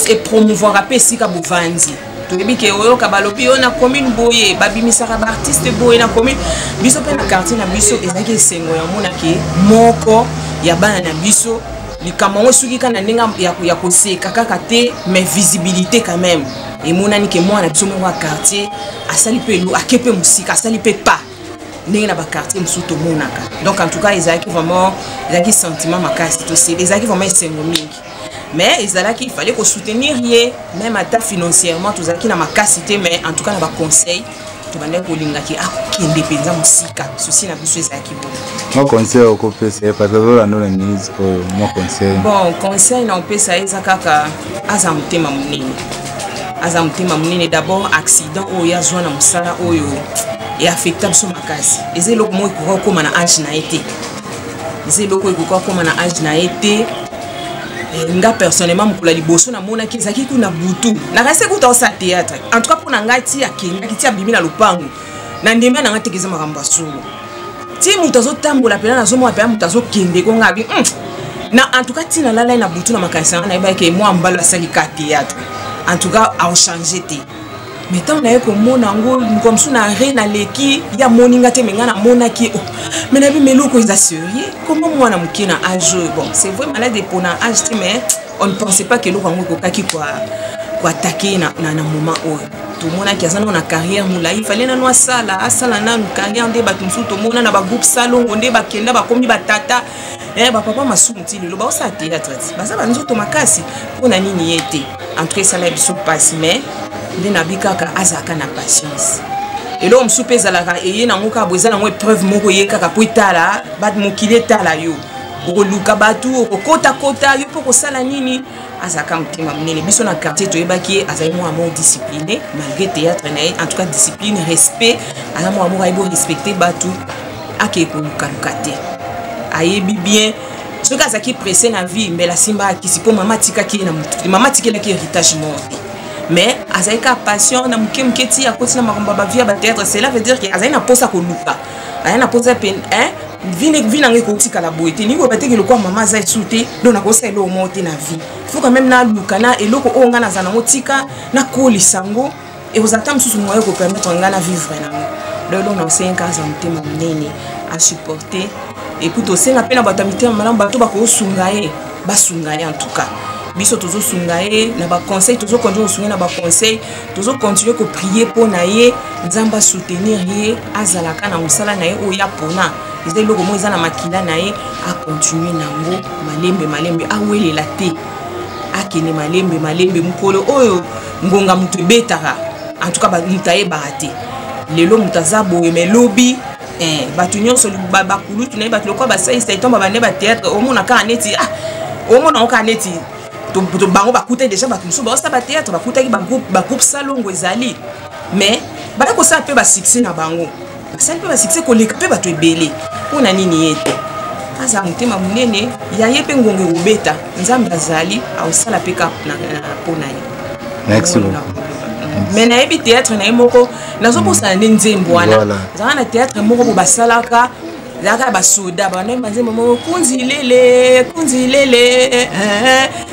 epromouvoiraka mpe esika bovandi. Toyebi ke oyoka balobi oyo na commune boye, babimisaka baartiste boye na commune. Biso mpe na quartier na biso, ezalaki esengo ya omona ke moko ya bana na biso. Likambo yango esuki kaka na ndenge ya koseka kaka te, mais visibilité quand même emonani ke mwana biso moko ya quartier asali mpe ake mpe mosika, asali mpe pas ndenge na baquartier mosusu tomonaka. Donc en tout cas, ezalaki vraiment, ezalaki sentiment makasi, ezalaki vraiment esengo mingi. Mais ezalaki, il fallait kosoutenir ye, même ata financièrement tozalaki na makasi te, mais en tout cas na baconseil tobandaki kolingaki akokende mpenza mosika. Souci na biso ezalaki bongo. Mwa conseil okopesa ye, parce que azolanda na minute oyo, mwa conseil? Bon, conseil na opesa ye eza kaka aza motema monene, aza motema monene. D'abord, accident oyo azwa na mosala oyo eaffecta biso makasi. Eza eloko moko ekoka kokóma na age na ye te, eza eloko oyo ekoka kokóma na age na ye te. Nga personnellement, mokolo ya liboso namonaki, ezalaki kuna butu, nakasi kuta osala théâtre. En tout cas, mpo na ngai, ti akendaki, ti abimi na lopango, na ndembe na ngai teke eza makambo ya solo. Ti moto azotambola mpena, nazomona mpena moto azokende ko ngai abi na en tout cas, ntina lalai na butu na makanisi na ngai, nayebaki mwa mbalo asali ka théâtre, en tout cas aochange te. Mais ntango naye komona yango, mokolo mosusu na re naleki, ye amoni nga te, me ngai namonaki. Oh, mais nayebi, mais eloko eza sérieux, comment mwana moke na age oyo? Bon, c'est vrai, malade epona age te, mais on ne pensait pas ke eloko yango ekokaki koattaquer na moment oyo. Tomonaki aza nano na carrière molai, fallait nano asala nanu carrière nde bato mosusu tomona na bagroupe salongo nde bakenda, bakomi batata, bapapa masumu, ti lelo baosala théâtre, ti baza banzoto makasi. Mpona nini ye te? En tout cas, esala biso mpasi, mais nde nabi kaka azalaka na patience. Eloko mosusu mpe ezalaka eye nango kaka bo, eza nango épreuve moko eye kaka po etala mokili, etala yo, okoluka bato, okokotakota yo mpo kosala nini. Azalaka motema monene. Biso na quartier toyebaki ye azali mwana moko discipliné malgré théâtre na ye. En tout cas, discipline, respect, aza mwana moko ayebi orespecte bato, akeye kolukaluka te, ayebi bien. Soki azalaki pressé na vie, mbela asimba akisi, mpo mama atikaki ye na motu te, mama atikelaki héritage moko te. Mais azalaki kaka patient na moke moke ti akoti na makambo ya bavie ya bathéâtre. Cela veut dire ke azali na mposa koluka, azali na mposa vie nango ekotikala boye te. Ningi koyeba teke lokwa mama aza esu te, donc nakosala eloko moko te na vie. Faut quand même naluka na eloko oyo ngai naza nango, tika nakolisa yango, ekozala ta mosusu moyen kopermettre ngai na vivre nango. Donc eloko na osenga, aza motema monene, asupporte. Et puis tosenga mpe na bato ya mitema malamu, bato bakosunga ye, basunga ye. En tout cas, biso tozosunga ye na baconseil, tozocontinue kosunga ye na baconseil, tozocontinue koprier mpo na ye, Nzambe asoutenir ye, azalaka na mosala na ye oyo ya pona eza eloko moko eza na makila na ye, acontinue nango malembe malembe, awelela te, akende malembe malembe. Mokolo oyo ngonga moto ebetaka, en tout cas moto ayebaka te. Lelo moto aza boye, mais lobi bato nyonso bakulutu na ye, bato lokola basalisa etomba bande bathéâtre, omona kaka neti, ah, omona ngo kaka neti bango bakutaki déjà bato mosusu baosala bathéâtre, bakutaki bagroupe salongo ezali, mais baya kosala mpe basuccès na bango, basali mpe basuccès koleka mpe bato ebele. Mpona nini ye te? Azala motema monene, ya ye mpe ngonga ekobeta, Nzambe azali, aosala mpe kaka mpo na ye. Merci beaucoup. Mais nayebi théâtre na ye moko, nazobosana nde nzembo wana. Ezalaka na théâtre moko bo basalaka, ezalaka ya basoda, banayemba nzembo moko, kunzi lele, kunzi lele.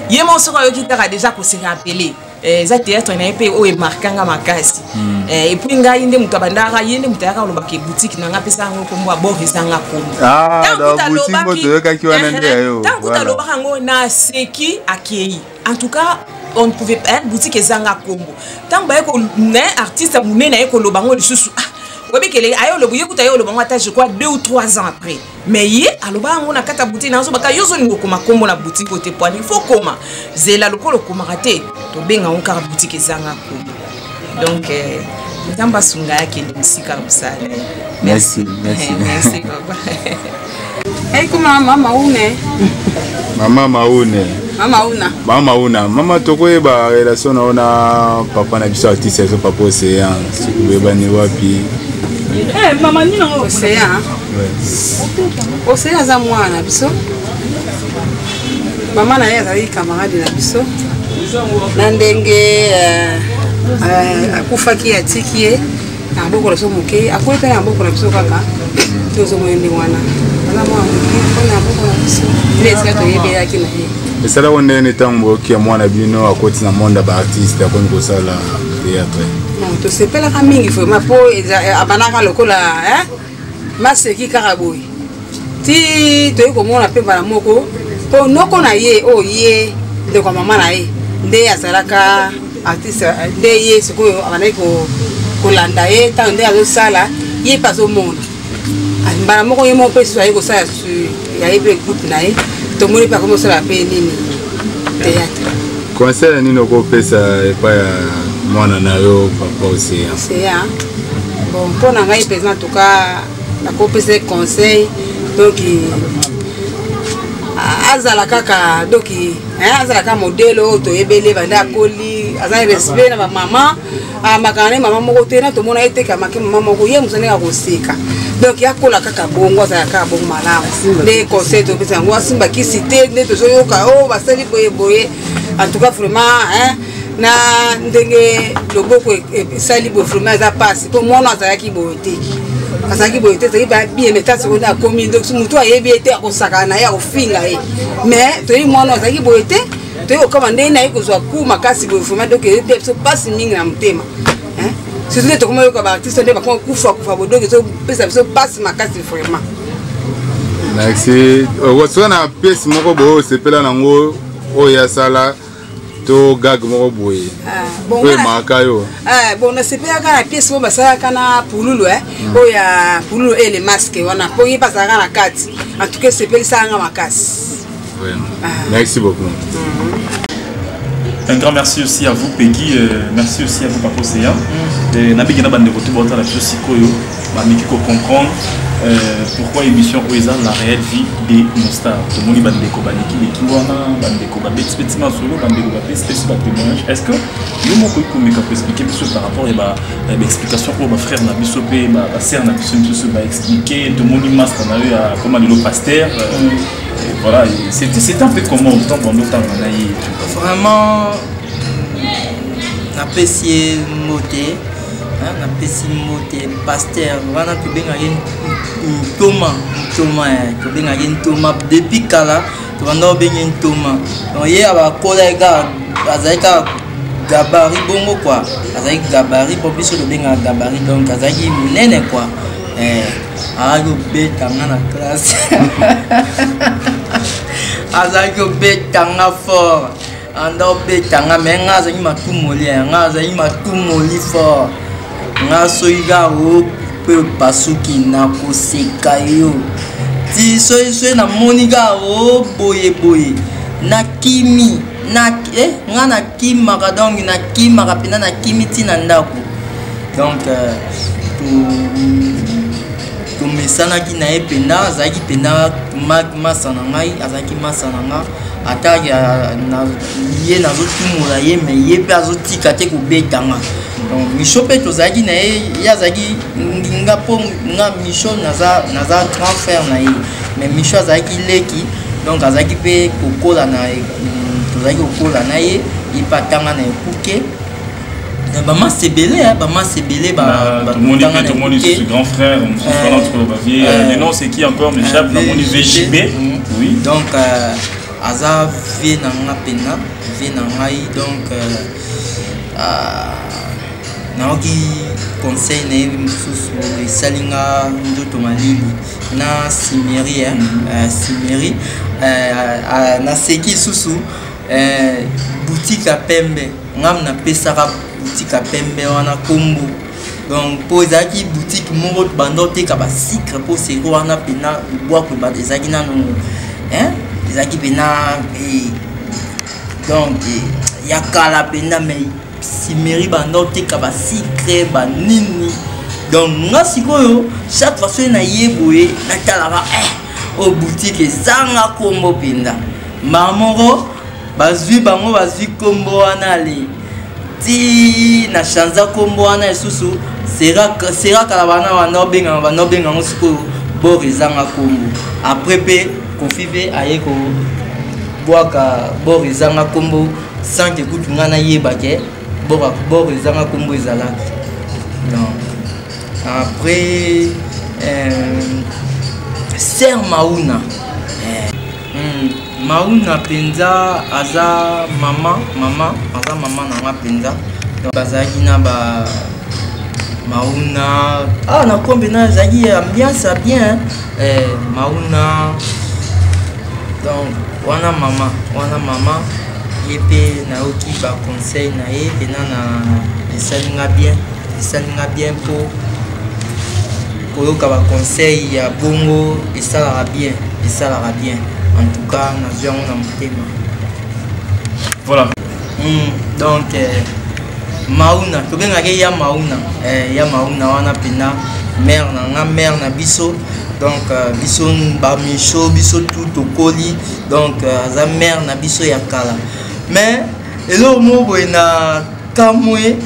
Ye moko soki ayoki kaka déjà kose rappeler. Eza théâtre na ye mpe oyo emarkanga makasi. Et puis ngai nde moto abandaka, ye nde moto ayaka kolobaka boutique na nga, apesa yango kombo abord, ezanga kombo. Ntango kuta alobaka yango, naseki, akei. En tout cas, on ne pouvait pas, boutique ezanga kombo. Ntango baye artiste monene aye koloba yango lisusu, ah, oyebi kele aye oloba, ye kuta aye oloba yango ata, je crois, 2 ou 3 ans après. Mais ye aloba yango na kati ya boutique, nazobaka yo ozolinga okoma kombo na boutique oyo te, poani il faut koma zela lokola okomaka te, tobenga yango kaka boutique ezanga kombo. Donc Nzambe asunga ye, akende mosika na mosala na ye. Merci, merci. Merci papa. Ekoma mama une. Mama Maune. Mama una. Mama Mauna, mama, tokoyeba relation na yo na papa na biso artiste azo papa Océan, soki boyebani wapi? Mama nini yango Océan? Océan aza mwana na biso, mama na ye azalaki camarade na biso. Na ndenge akufaki, atiki ye na maboko na biso moke, akoli mpe na maboko na biso kaka. Tozomona ndenge wana. Aza mwana moke mpona boko na biso nde esika toyebelaki na ye. Esalaka ndenge nini ntango boyoki ya mwana bino akoti na monde ya baartiste, akomi kosala théâtre? Bon, tosepelaka mingi vraiment, mpo abandaka lokola maseki kaka boye, ti toyei komona mpe mbala moko, mpo noko na ye oyo ye ndeko ya mama na ye nde azalaka artiste, nde ye sikoyo abandaki kolanda ye. Ntango nde azosala, ye mpe azomona. Mbala moko ye moko mpe susu aye kosala ya ye mpe groupe na ye, tomoni mpe akomi kosala mpe nini, théâtre. Conseil ya nini okopesa epai ya mwana na yo, papa Océan? Océan, bon, mpo na ngai mpenza, en tout cas nakopesa ye conseil, donc azala kaka, donc azala kaka modèle oyo toyebeli. Banda akoli, aza respect na bamama, amakaka na mama moko te, na tomona ye teke amaki mama moko, ye mosu ndenge akoseka. Donc akola kaka bongo, azala kaka bongo malamu. Nde conseil topesa yango, asimba kisi te. Nde tozoyoka oyo basali boye boye, en tout cas vraiment, hein, na ndenge loboko esali boye, vraiment eza mpasi, mpo mwana azalaki boye te, azalaki boye te, azalaki bien. Mais ta seconde akomi, donc motu ayebi ye te, akosakana na ye, akofinga ye. Mais toyebi mwana azalaki boye te, toyei kokama ndenge naye kozwa ku makasi boye. Vraiment, donc eyebi biso mpasi mingi na motema, surtout nde tokoma yoka baartiste nde bakoma kufa kufa boye, donc ezopesa biso mpasi makasi vraiment. Merci. Soki na pièce moko boye osepela nango oyo asala, to gag moko boye oyo emaka yo? Bon, nasepelaka na pièce oyo basalaka na Pululu, oyo ya Pululu e le masque wana, mpo ye mpe azalaka na kati. En tout cas esepelisaka nga makasi. Merci beaucoup. Un grand merci aussi à vous, Peggy. Merci aussi à vous, Papa Océan. Nabiki na bandeko tout bota la biso sikoyo bamiki ko comprendre pourquoi émission oyo eza La réelle vie de nos stars. Tomoni bandeko baleki leki wana, bandeko babeti-beti masolo, bandeko bapesi-pesi batémoignage. Est ce que yo moko okomeka koexpliquer biso par rapport ya baexplication oyo bafrère na biso mpe basœur na biso misusu baexpliquer? Tomoni master na yo ya koma lelo pasteur. Voilà, c'était un peu comment autant bando ntango na ye? Vraiment, napesi ye mbote, napesi mbote pasteur wana tobengaki Ntoma. Ntoma, tobengaki Ntoma depuis kala, tobanda kobenge Ntoma. Donc ye abakola ye kaka, azalaki kaka gabarit bongo quoi, azalaki gabarit mpo biso tobengaka gabarit, donc azalaki monene quoi. Azalaki kobeta nga na classe, azalaki kobeta nga fort, anda obeta nga. Me nga azalaki matumoli, nga azalaki matumoli fort. Nga soki kaka o mpe opasuki, nakoseka yo ti soki soki namoni kaka o boye boye, nakimi na, nga nakimaka, donc nakimaka mpenza, nakimi ntina ndako. Donc tomesanaki na ye mpenza, azalaki mpenza masa na ngai, azalaki masa na nga. Ata ye nazotumola ye, me ye mpe azotika te kobeta nga. Donc Micho mpe tozalaki na ye, ye azalaki nga, mpo nga Micho naza, naza grand frère na ye, mais Micho azalaki leki, donc azalaki mpe kokola na, tozalaki kokola na ye. Ye mpe atanga na ekuke, bamasa ebele, bamasa ebele. Tomoni susu grand frère mosusu wana, tokoloba vie, le nom c'est qui encore m'échappe, namoni VJB. Oui, donc aza vie na nga mpena, vie na ngai. Donc nayoki conseil na ye mosusu, esali nga nzoto malili na simeri, simeri naseki lisusu. Boutique ya pembe, ngam napesaka boutique ya pembe wana nkombo, donc mpo ezalaki boutique moko banda oteka basucre, mpo sero wana mpena lubwaku ezalaki nano, ezalaki mpena, donc ya kala mpenza. Mais simeri banda oteka basucre banini. Donc nga sikoyo chaque fois soki naye boye, natalaka oyo boutique ezanga nkombo mpenza. Mbala moko bazwi bango, bazwi nkombo wana, ale ti na chanza nkombo wana lisusu. Sera kala bana banda obengaka, banda obenga yango sikoyo bor ezanga nkombo. Après mpe Kofi mpe aye kobwaka bor ezanga nkombo sans que kutu ngai nayeba ke bor ezanga nkombo ezalaki. Donc après Sœur Mauna. Eh. Mauna mpenza aza mama, mama aza mama na nga mpenza. Donc bazalaki na ba Mauna, ah na kombe na ezalaki ambiance ya bien eh, Mauna donc wana mama, wana mama ye mpe nayoki ba conseil na ye mpena na esali nga bien, esali nga bien mpo koyoka ba conseil ya bongo esalaka bien, esalaka bien en tout cas nazwi yango na motema. Voilà. Donc Mauna tobengaka ye ya Mauna, ya Mauna wana mpena mère na nga, mère na biso. Donc biso ba micho biso tout tokoli, donc aza mère na biso ya kala. Mais eloko moko boye na kamwe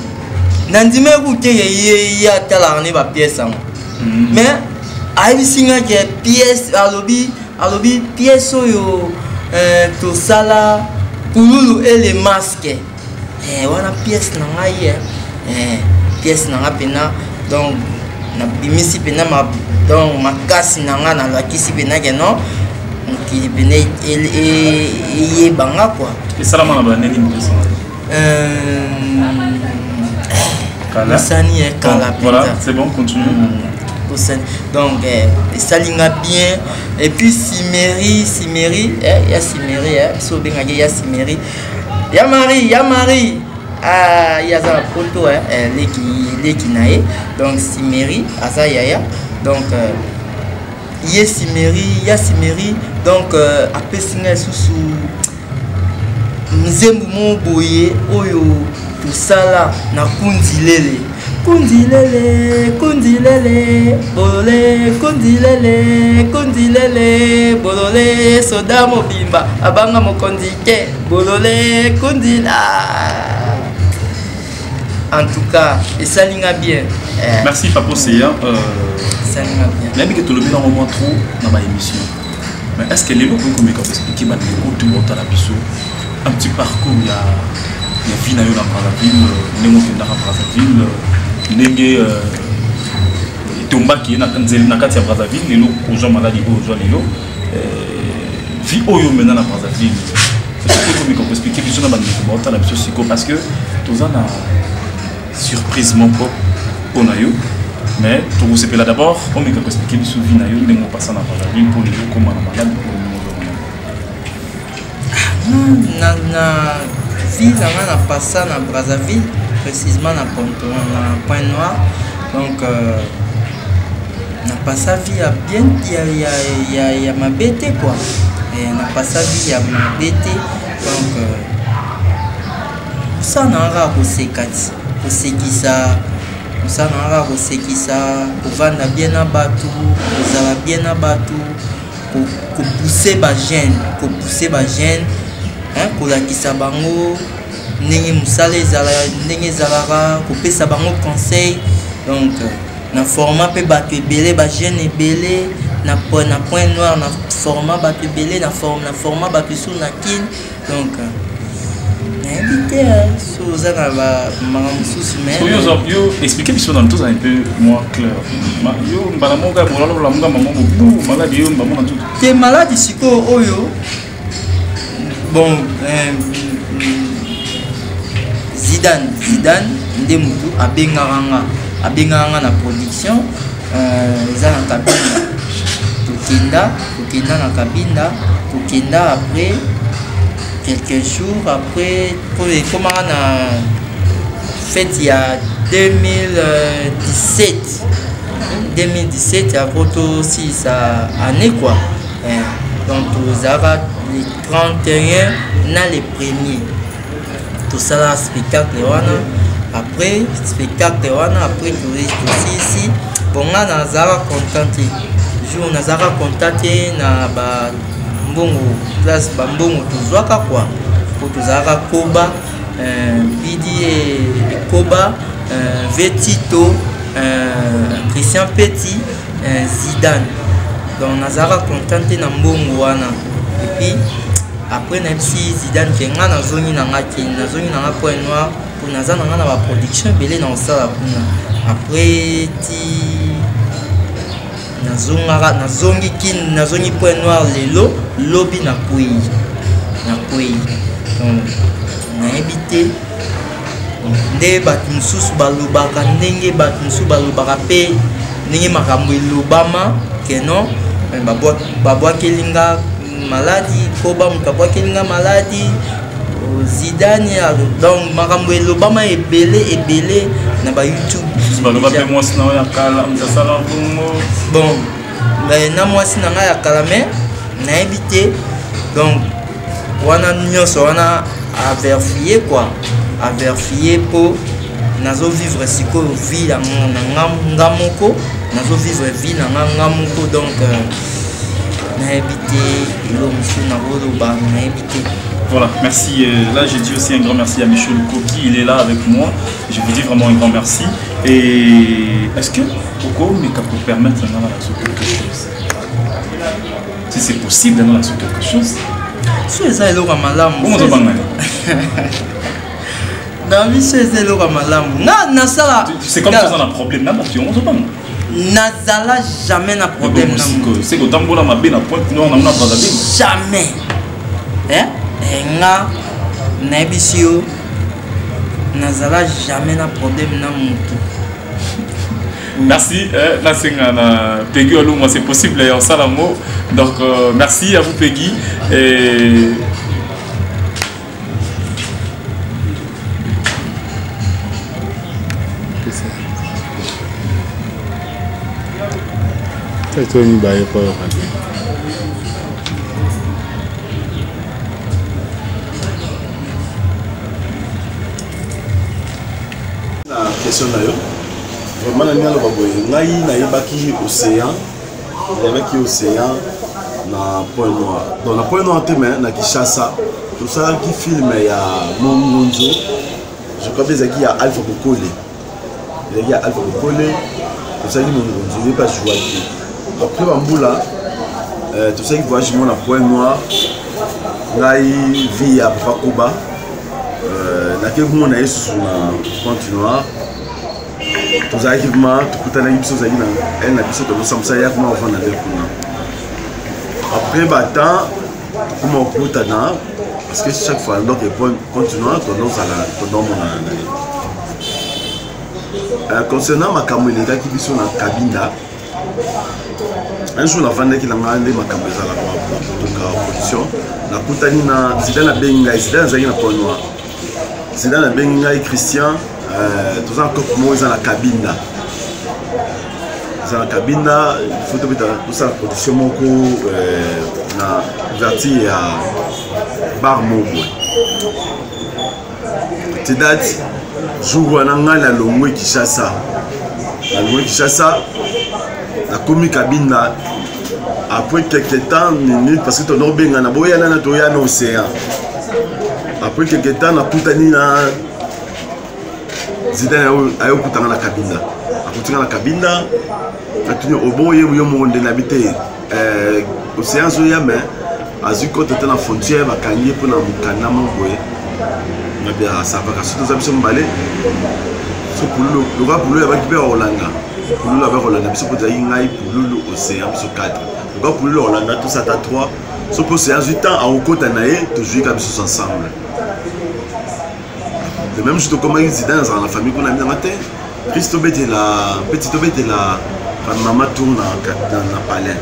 nandimaki kuteke ye ye atalaka ne ba pièce yango. Mais ayebisi nga ke pièce alobi, alobi pièce oyo tosala Pululu et le masque. Wana pièce na ngai, pièce na nga pena. Donc nabimisi pena ma, donc makasi na nga nalakisi pena ke non mokili pena eyebanga quoi. Esalama na ba ndenge nini pièce wana? Kala. Osani, kala Bon, voilà, mpenza. c'est bon, continue. Osani. Donc esali nga bien. Et puis Simeri, Simeri, ya Simeri, so bengaki ya Simeri. Ya Marie, ya Marie. Ah, ya za poto, leki, leki na ye. Donc Simeri aza yaya. Donc ye Simeri, ya Simeri. Donc apesi nga susu nzembo moko boye oyo tosala na Kundilele. Kundilele, Kundilele, bolole, Kundilele, Kundilele, bolole, soda mobimba abanga mokonzi te, bolole, Kundila. En tout cas, esali nga bien. Merci Papa Océan. Esali nga bien. Nayebi ke tolobi nango mwa trop na ba émission. Mais est-ce que lelo okoki komeka koexpliquer bandeko tout botala biso un petit parcours ya ya vie na yo na Brazzaville, ndenge okendaka Brazzaville, ndenge etombaki ye na nzela na kati ya Brazzaville, lelo kozwa maladi oyo ozwa lelo, vie oyo omena na Brazzaville. Soki okomeka koexpliquer biso na bandeko baotala biso sikoyo, parce que toza na surprise moko mpona yo, mais tokosepela d'abord omeka koexpliquer biso vie na yo ndenge opasa na Brazzaville mpo lelo okóma na maladi oyo ndenge ozwa maladi. Na vie na nga na pasa na Brazzaville, précisément na Ponto, na Point Noir. Donc na pasa vie ya bien, ya mabe te quoi. Na pasa vie ya mabe te. Donc mosala na nga kaka koseka ti, kosekisa, mosala na nga kaka kosekisa, kovanda bien na bato, kozala bien na bato, kopousser ba jeune, kopousser ba jeune, hein, kolakisa bango ndenge mosala ezala, ndenge ezalaka, kopesa bango conseil. Donc na format mpe bato ebele, ba jeune ebele na na Point Noir, na format bato ebele, na na format bato esusu na Kin. Donc nayebi te so oza na makambo mosusu, mais So, yo expliquer biso na toza un peu moins clair. Yo mbala moko ya bolalo lamuka mama bobu maladi yo mbama na nzoto. Te, maladi sikoyo oyo, bon, Zidane, Zidane nde motu abengaka nga, abengaka nga na production, eza na Kabinda. Tokenda, tokenda na Kabinda, tokenda après quelques jours après po ekomaka na fête ya 2017, 2017 après tosilisa année quoi. Donc tozalaka le 31 na le premier, tosala spectacle wana. Après spectacle wana, après tosilisi, bon, nga nazalaka content te jour, nazalaka content te na bambongo, place bambongo tozwaka quoi, po tozalaka koba Bidi ekoba, Vetito, Christian Petit, Zidane. Donc nazalaka content te na mbongo wana. Et puis après nayebisi Zidane ke nga nazongi na nga ke nazongi na nga Point Noir mpo naza na nga na baproduction ebele na kosala kuna. Après ti Nazongaka, nazongi Kin, nazongi Point Noir lelo, lobi nakwei. Nakwei. Donc nayebi te nde bato mosusu balobaka, ndenge bato mosusu balobaka mpe ndenge makambo elobama ke non, babwakeli nga maladi, koba moto abwakeli nga maladi, Zidane. Donc makambo elobama ebele ebele na ba YouTube. Baloba mpe mwasi na oyo ya kala moto asala bongo. Bon, na mwasi na ngai ya kala, mais nayebi te. Donc wana nyonso wana à vérifier quoi, à vérifier, mpo nazovivre sikoyo vie na nga nga moko, nazovivre vie na nga nga moko. Donc nayebi te eloko mosusu nakoloba, nayebi te. Voilà, merci. Là, j'ai dit aussi un grand merci à Michel Koki, il est là avec moi. Je vous dis vraiment un grand merci. Et est-ce que Coco mais pour permettre dans quelque chose, si c'est possible dans quelque chose? So eza eloko ya malamu na biso, eza eloko ya malamu nga nasala. C'est comme ça, un problème na bato yango ozobanga. Nazala jamais na problème na moto. C'est kotambola mabe na Pointe Noire na mona Brazzaville. Jamais. Nga nayebisi yo, nazala jamais na problème na motu. Merci, nasenga na Peggy Olumwa, c'est possible en Salamo. Donc merci à vous Peggy. Et to mibale mpo oyoka bien. Na question na yo, vraiment nani aloba boye, ngai nayebaki Océan, nayebaki Océan na Point Noir, donc na Point Noir te, mais na Kinshasa. Tosalaki film ya Mongonzo, je crois mpe ezalaki ya Alpha Bokole, ezalaki ya Alpha Bokole. Tosalaki Mongonzo, ye mpe azwaki. Après bambula, tosalaki voyage mo na Point Noir, ngai vie ya papa Koba, nake komona ye susu na Pointe Noire. Tozalaki vraiment, tokutanaki biso, ozalaki na ele na biso, tokosambusa ya kuma ovanda nde kuna. Après batemps tokoma kokutana, parce que chaque fois donc Pointe Noire tondozala, tondomonana na ye. Concernant makambo elekaki biso na Kabinda, un jour navandaki na ngai nde makambo ezalaka bakotoka production, nakutani na Zidane, abengi ngai. Zidane azalaki na Point Noir. Zidane abengi ngai: "Christian, toza na cope moko eza na Kabinda, eza na Kabinda, il faut tobeta, tosala production moko na ouverture ya bar moko boye." Te date jour wana ngai nalongwe Kinshasa, nalongwe Kinshasa, nakomi Kabinda. Après quelque temps minute, parce que tondo obengana boyana na toya na Océan, après quelque temps nakutani na Zidane, ayokutanga na Kabinda, akutinga na Kabinda, natuni: "Obongo ye yo moko nde nabi te, Océan azoya, mais azwi kote te na frontière, bakangi ye mpona mokanda moko boye." Ngabi asavaka so toza biso mibale, so Pululu, lokola Pululu abaki mpe akolanda, Pululu abaki kolanda biso mpo tozalaki ngai, Pululu, Océan, biso 4. Lokola Pululu akolanda, tosata 3, so mpo Océan azwi temps akokota na ye, tozwi ka biso ensemble. Le même jour tokomaki, Zidane azalaka na famille kuna, minanga te, Chris, tobetela peti, tobetela bamama tour na palais.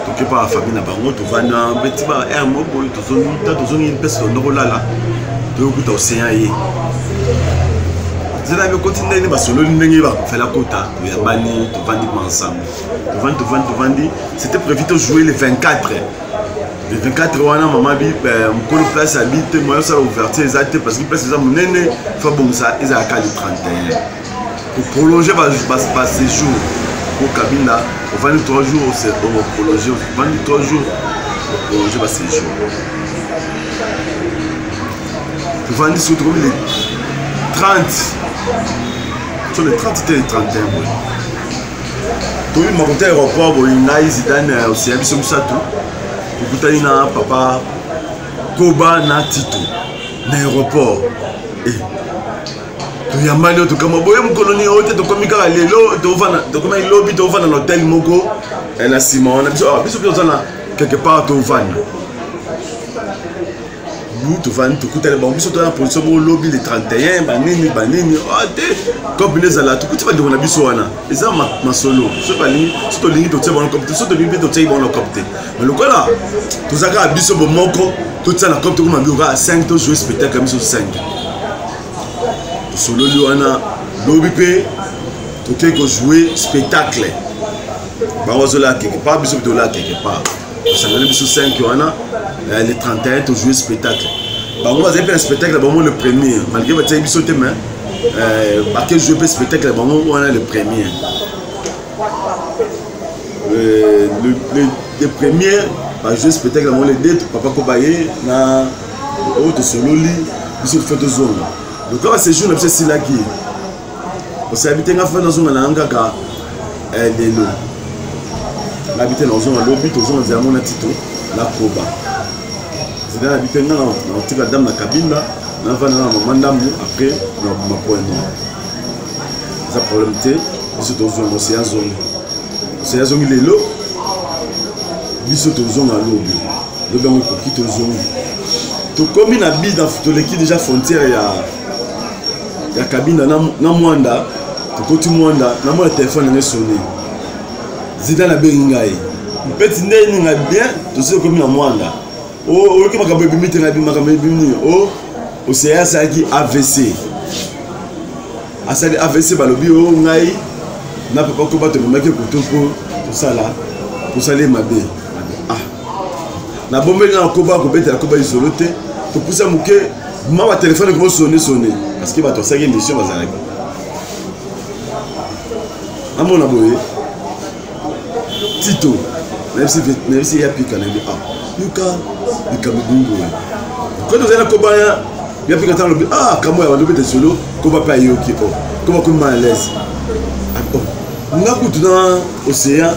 Toke mpa bafamille na bango, tovandi beti ba aire mo boye, tozongi, tozongi mpesi, tondo kolala, toyokuta Océan ye. Zela ekoti ndenge basololi, ndenge bafela kota, toyambani, tovandi ma ensemble, tovandi, tovandi, tovandi. C'était prévu tojouer le 24. Le 24 wana, mama bi mokolo place abi te, moyen osala ouverture eza te, parce que place eza monene, fa bongisa, ezalaka le 31. Koprolonge baséjour po Kabinda, ovandi 3 jours, oprolonge, ovandi 3 jours, oprolonge baséjour. Tovandi soki tokomi le 30, so le 30 te, le 31 boye, toyima kota aéroport boye, ngai, Zidane, Oseya, biso misato, tokutani na papa Koba na Tito na aéroport. Toyambani oyo tokama boye mokolo nini oyo te, tokomi kaka lelo, tokomaki lobi, tovanda na hotel moko eh, na nsima wana biso ah, biso mpe toza na quelque part tovanda bu tovandi, tokutani bango, biso toza na position moko lobi le 31, banini banini ah, te cope nde ezala, tokuti bandeko na biso wana, eza masolo. Soki balingi, soki tolingi totia bango cope te, soki tolingi mpe totiaki bango na cope te, mais lokola toza kaka biso bomoko, totia na cope, tokoma biloko kaka 5, tojoue spectacle ya biso 5, tosololi wana. Lobi mpe tokei kojoue spectacle, bango bazolala quelque part, biso mpe tolala quelque part, tosangani biso 5 wana eh, le 31 tojoue spectacle. Bango bazali mpe na spectacle bango le premier, malgré batiaki biso te, mais eh, bake joue mpe spectacle bango wana le premier. Euh, le premier bajoue spectacle yango, le deux papa kobaye na oyo tosololi biso fo tozonga lokola basejour na biso esilaki, osayebi te nga fo nazonga na nga kaka eh, lelo nabi te nazonga lobi, tozonga nzela mona tito nakoba nzela nabi te nga nakotika dame na kabinda, navanda na mama ndambu, après nabima point noir, eza problème te. Biso tozonga, oseya zongi, oseya zongi lelo, biso tozonga lobi. Lobi yango ekoki, tozongi, tokomi na bi, toleki déjà frontière ya Kabinda na, na Mwanda, tokoti Mwanda, namona telefone nanga esone, Zidane abengi ngai mpeti nde ninga bien, tosi tokomi na Mwanda, oyoki makambo ebimi te, ngai makambo ebimi nini? O oseya asalaki AVC, asali AVC, balobi o ngai na papa ko bato ememaki koto mpo tosala tosala ye mabe. Ah, nabombeli na koba kobetela koba isolo te, topusa moke ma batelefone ekomo sone sone, parce que bato basalaki émission bazalaki namona boye Tito nayebisi ya pika, nayebi ah yoka likambo ebimi boye, koki tozali na kobaya ya pika, ntango alobi ah kambo ya bando bete solo, koba mpe ayoki o oh, koba komi mal à l'aise ah, oh. Nga kutu na océan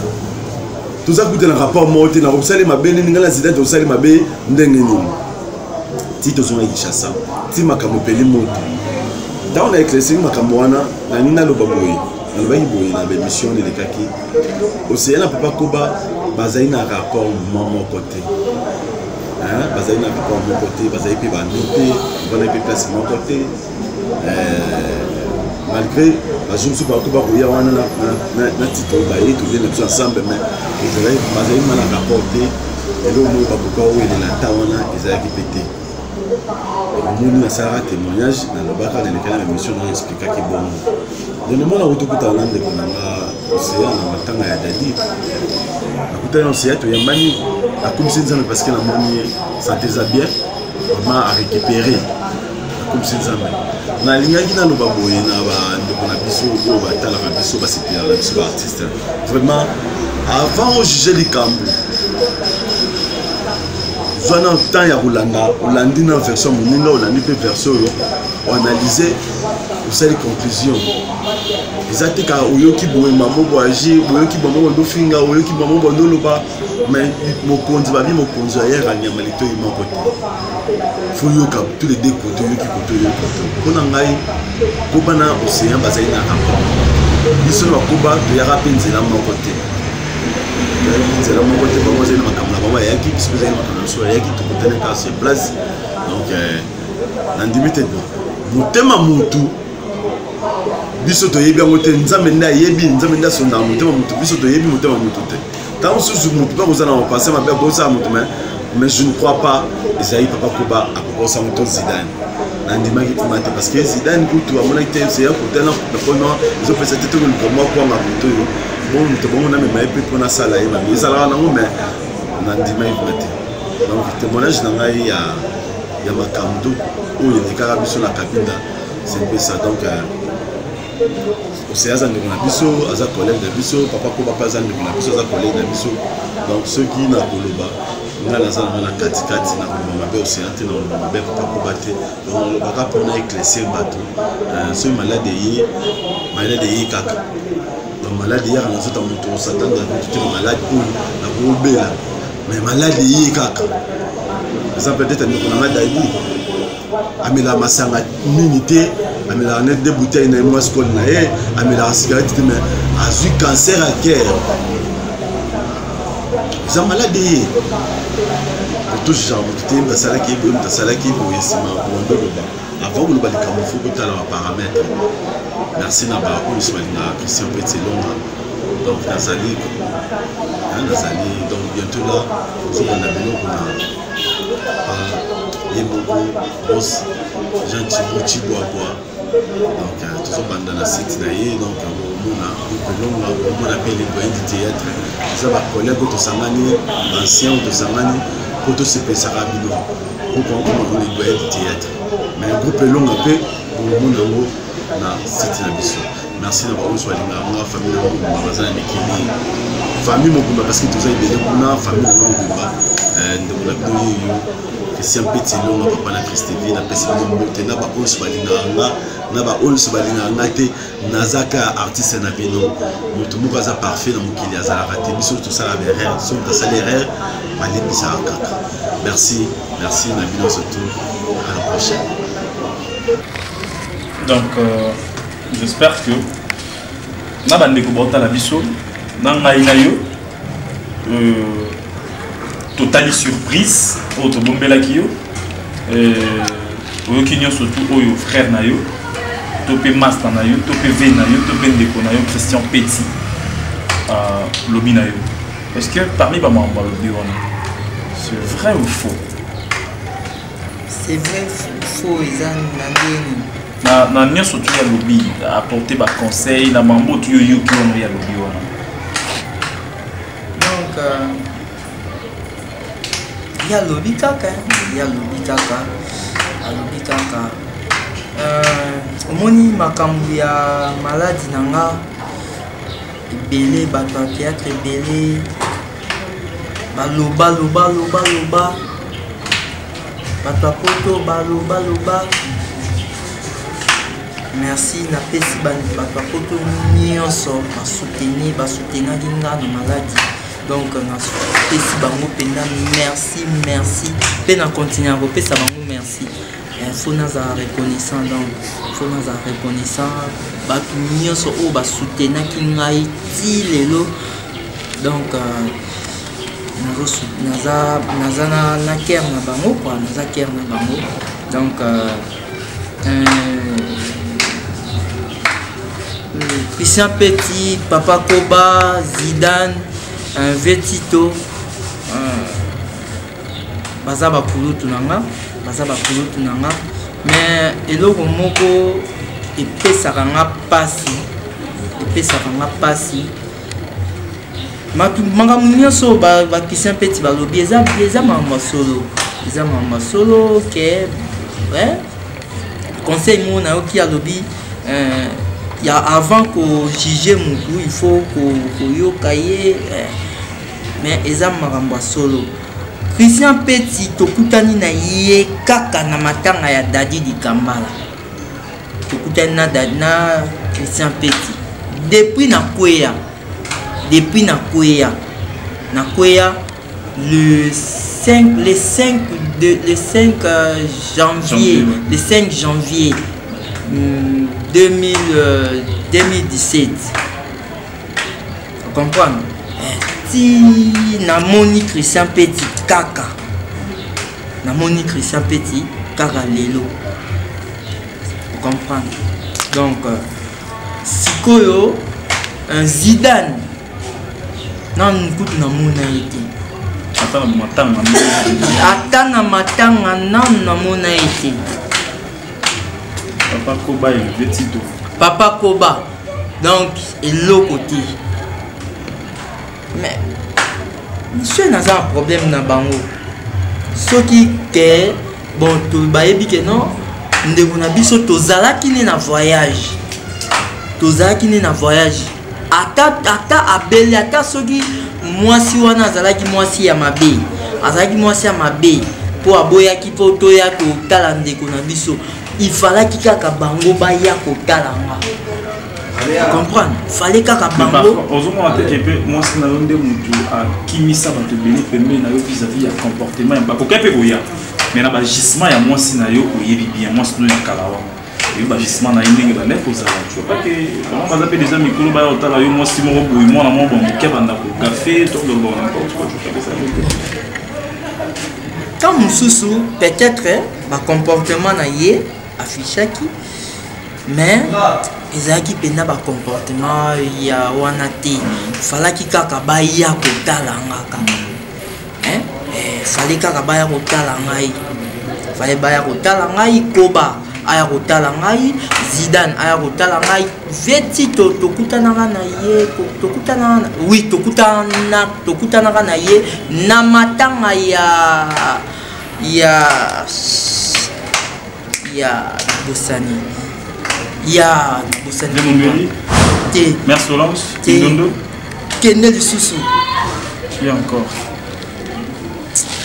toza kutu na rapport moko te, nakosali mabe nini? Ngai na Zidane tosali mabe ndenge nini? Ti tozonga Kinshasa, ti makambo epeli moto, ntango na éclaircir makambo wana, nalingi naloba boye, nalobaki boye na baémission elekaki, oseya na papa Koba bazali na rapport moko te, bazali na rapport moko te, bazali mpe bami te, bavandaki mpe place moko te, euh, malgré bajour mosusu bato bakoya wana na titre baye tolie na biso ensemble, mais bazali ma na rapport te. Eloko moko bakoka owelela ata wana ezalaki mpe te. Omoni, nasalaka témoignage, nalobaka, nalekaki na émission na explikaki bongo. Donc namona kutu okutana na ndeko na nga Oseya na matanga ya Dadi, nakutani na Oseya, toyambani, akomisi Nzambe parce que namoni ye santé eza bien, vraiment arécupéré, akomisi Nzambe. Nalingaki naloba boye na bandeko na biso oyo batalaka biso, basepelaka na biso baartiste, vraiment avant ojuge likambo, zwa na temps ya kolanda, olandi na version moninga, olandi mpe version oyo, oanalyse, osali conclusion. Eza te kaka oyoki boye mamo boagir, boyoki mamo bandofinga, oyoki mamo bandoloba, mais mokonzi babi mokonzi ayaka nyama litoi moko te, fo yoka tous les deux côtés, oyoki kote, oyoki kote. Mpo na ngai, Koba na Océan bazali na rapport, biso na bakoba toyaka mpe nzela moko te, toyaki nzela moko te. Bango bazali na makambo na bango bayaki, biso mpe ezali na makambo na biso bayaki, tokutani kaka sur place. Donc euh, nandimi te motema mutu biso toyebi yango te, Nzambe nde ayebi, Nzambe nde asondaka motema mutu, biso toyebi motema mutu te. Ntango mosusu motu mpe akozala na mapense mabe, akosala motu, mais je ne crois pas ezali papa Koba akokosa moto Zidane. Nandimaki mpona te, parce que Zidane kutu amonaki te seya kotana na mpona ezopesa te, tokoluka mwa kwanga moto oyo bon moto bongo namema ye mpe mpona asala ye mabe, ezalaka nango, mais nandimaki mpona te. Donc témoignage na ngai ya makambo oyo elekaka biso na Kabinda, c'est un peu ça. Donc euh, Oseya aza ndeko na biso, aza collègue na biso, papa Koba mpe aza ndeko na biso, aza collègue na biso. Donc soki na koloba, ngai naza nanga na katikati, na koloba mabe Oseya te, na koloba mabe papa Koba te. Donc nalobaka mpona éclaircir bato. euh, soki malade eye, malade eye kaka, donc malade eyaka na nzoto ya moto, osatanda moto te na malade oyo nakobela, mais malade eye kaka. Eza peut-être ndeko na ngai Dadi amela masanga mingi te, Amelaka ne deux bouteilles na ye mwa skol na ye, amelaka cigarette te, mais azwi cancer ya cœur. Eza malade ye. Otoshisaka moto te, moto asalaki ye boye, moto asalaki ye boye, nsima kobanda oloba. Avant koloba likambo, fo kotala baparamètre. Merci na baoyo nyonso balingaka Christian Petit Elonga. Donc nazali, nazali donc bientôt là, tozobanda biloko na ye moko boss Jean Tchibu Tshibwabwa. Donc tozobanda na site na ye, donc omona groupe Elonga, omona mpe les doyens du théâtre. Eza bacollègue oyo tosangani, baancien oyo tosangani mpo tosepesaka bino. Groupe yango komona les doyens du théâtre, mais groupe Elonga mpe omona yango na site na biso. Merci na baoyo balingaka nga, famille na mobimba baza na mikili, famille mobimba, parce que toza ebele kuna, famille na nga mobimba. Ndeko na bino yeyo Christian Petit Elonga, papa na Christevie, napesi bino mbote na baoyo balingaka nga, na baoyo balingaka nga te. Naza kaka artiste na bino. Moto moko aza parfait na mokili azalaka te. Biso tosala baerreur, soki moto asali erreur balimbisaka kaka. Merci, merci na bino, surtout à la prochaine. Donc j'espère que na bandeko baotala biso na ngai na yo, totali surprise oyo tobombelaki yo, oyoki nyonso tu oyo frère na yo to mpe master na yo to mpe ve na yo to mpe ndeko na yo Christian Petit lobi na yo. Est-ce que parmi bamakambo balobi wana, c'est vrai ou faux? C'est vrai, faux eza na ndenge Na nyonso tu ya lobi, apporter baconseil na mambo tu yo yoki wana ya lobi wana. Donc ye alobi kaka, ye alobi kaka, alobi kaka, omoni makambo ya maladi na nga ebele, bato ya théâtre ebele baloba loba loba loba, bato ya poto baloba loba. Merci, napesi bato ya poto nyonso basoutenir, basoutenaki nga na maladi. Donc napesi bango mpenza merci, merci, mpe na continue kopesa bango merci. Faut nazala reconnaissant, donc faut nazala reconnaissant bato nyonso oyo basoutenaki ngai ti lelo. Donc naza na cœur na bango quoi, naza cœur na bango. Donc Christian Petit, Papa Koba, Zidane, un Vetito, baza bakulutu na nga, baza bakulutu na nga. Mais eloko moko epesaka nga pasi, epesaka nga pasi, makambo nyonso ba Christian Petit balobi eza makambo ya solo, eza makambo ya solo ke conseil moko nayoki alobi, ya avant kojuge motu, il faut koyoka ye. Mais eza makambo ya solo. Christian Petit, tokutani na ye kaka na matanga ya Dadi Dikambala. Tokutani na Christian Petit depuis nakweya, depuis nakweya, nakweya le 5, le 5 de, le 5 janvier, le 5 janvier 2000, 2017, comprendre ti namoni Christian Petit kaka, namoni Christian Petit kaka lelo, comprendre. Donc sikoyo un Zidane nanu kutu namona ye te. Ata na matanga? Ata na matanga nanu namona ye te. Papa Koba élevé Tito. Papa Koba, donc eloko te. Mais monsieur, naza na problème na bango. Soki ke bon, bayebi ke non, ndeko na biso tozalaki ne na voyage, tozalaki ne na voyage, ata abeli, ata soki mwasi wana azalaki mwasi ya mabe, azalaki mwasi ya mabe mpo aboyaki mpo toya kotala ndeko na biso, ifalaki kaka bango baya kotala nga, comprendre, fallait kaka bango. Ozomona te ke mpe mwasi na yo nde motu akimisa bato ebele pembeni na yo vis-à-vis ya comportement ya bakoki mpe koya, mais na baagissement ya mwasi na yo, oyebi bien mwasi no ya kala wana. Oyebi bagissement na ye ndenge bandaki kozala, tu vois pas que vraiment baza mpe déjà mikolo, baya kotala yo mwasi moko boye, mwana moko boye moke, abanda kogafe to koloba n'importe quoi, tu vois pas que ça? Ntango mosusu peut-être bacomportement na ye affichaki, mais ezalaki mpenza bacomportement ya wana te. Falaki kaka baya kotala nga kaka, hein? Fallait kaka baya kotala ngai, fallait baya kotala ngai, Koba aya kotala ngai, Zidane aya kotala ngai, veti tokutanaka na ye, tokutanaka, oui, tokutanaka na ye na matanga ya bosani, ya bosani te. Mère Solange. Te. Kende lisusu. Qui encore?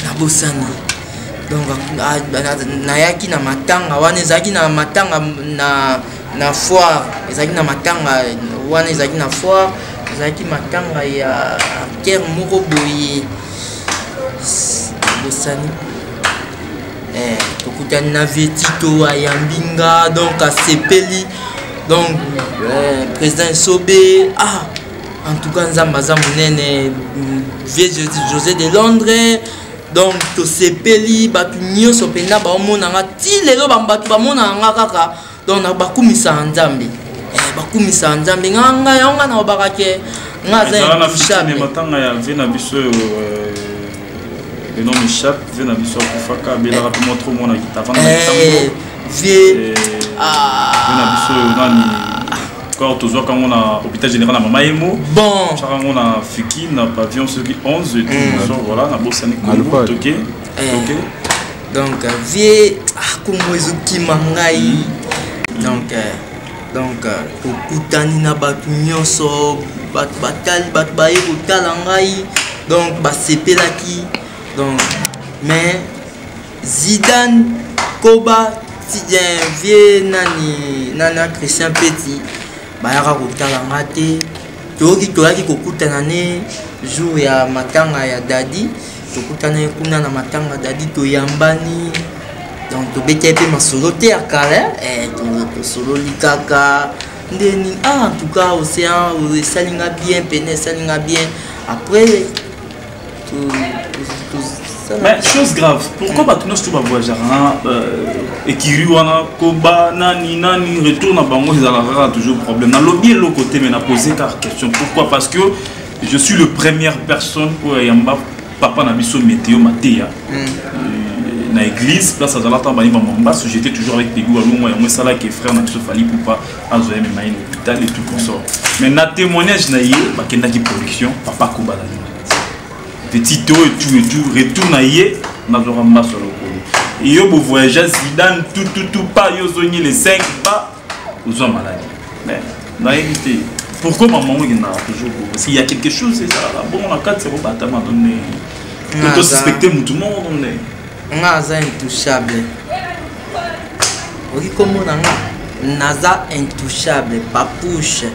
Nabosani. Donc nayaki na matanga wana, ezalaki na matanga na foire, ezalaki na matanga wana, ezalaki na foire, ezalaki matanga ya acteur moko boye, bosani. Tokutani na Vetito, ayambi nga, donc asepeli. Donc président Esobe, ah, en tout cas Nzambe aza monene. Vieux José de Londres, donc tosepeli. Bato nyonso mpenza baomonanga ti lelo, bato bamonaka nga kaka, donc bakumisaka Nzambe, bakumisaka Nzambe. Nga ngai yango nga nalobaka ke nga aza intouchable. Matanga ya vieux na biso oyo, le nom m'échappe, vieux na biso akufaka, abelaka mpe mwa trop, mwana kita avanda na kitambo. Vieux Vieux na biso oyo nani corps, tozwaka yango na hôpital général na Mama Yemo. Bon. Tiaka yango na Fiki na pavillon soki 11 et tout. So voilà, nabosani kombo. Toke toke. Donc vieux, ah, kombo ezokima ngai. Donc tokutani na bato nyonso, bato batali, bato baye kotala ngai, donc basepelaki. Donc mais Zidane, Koba, Tidien, vieux nani nana, Christian Peti, bayaka kotala nga te. Toyoki, toyaki kokutana ne jour ya matanga ya Dadi, tokutana kuna na matanga Dadi, toyambani, donc tobetaki mpe masolo te ya kala, tosololi kaka nde nini. Ah, en tout cas Océan esali nga bien pene, esali nga bien. Après Mais chose grave, pourquoi bato nyonso to bavoyageaka ekiri wana, Koba, nani nani, retour na bango ezalaka kaka toujours problème? Nalobi eloko te, mais na posé kaka question pourquoi, parce que je suis le première personne oyo ayamba papa na biso Météo Mateya na église, place azalaka ntango bayimba Mambasu. J'étais toujours avec Pegu Alongo. Yango esalaki frère na biso Fally Ipupa azwa ye, mema ye na hôpital et tout consort. Mais na témoignage na ye, bakendaki production, papa Koba azali petit to et tout et tout. Retour na ye, nazwaka mbaso ya lokolo. Yo bovoyage, Zidane, tout tout tout pas, yo ozongi le 5 ba ozwa maladi. Mais nayebi te pourquoi maman ekendaka toujours, parce qu'il y a quelque chose ezalaka bongo na kati ya kobatama, donne tosuspecte mutu moko donne. Nga aza intouchable, oki komona nga naza intouchable, Papouche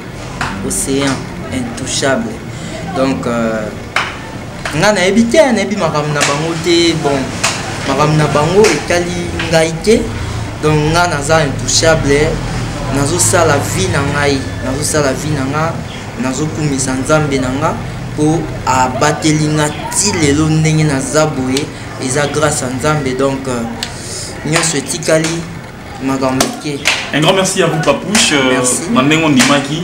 Océan intouchable. Donc nga nayebi te, nayebi makambo na bango te. Bon, makambo na bango etali ngai te. Donc nga naza intouchable, nazosala vie na ngai, nazosala vie na nga, nazokumisa Nzambe na nga mpo abateli nga ti lelo ndenge naza boye, eza grâce ya Nzambe. Donc nyonso etikali makambo ke. Un grand merci à vous, Papouche. Merci. Na ndenge ondimaki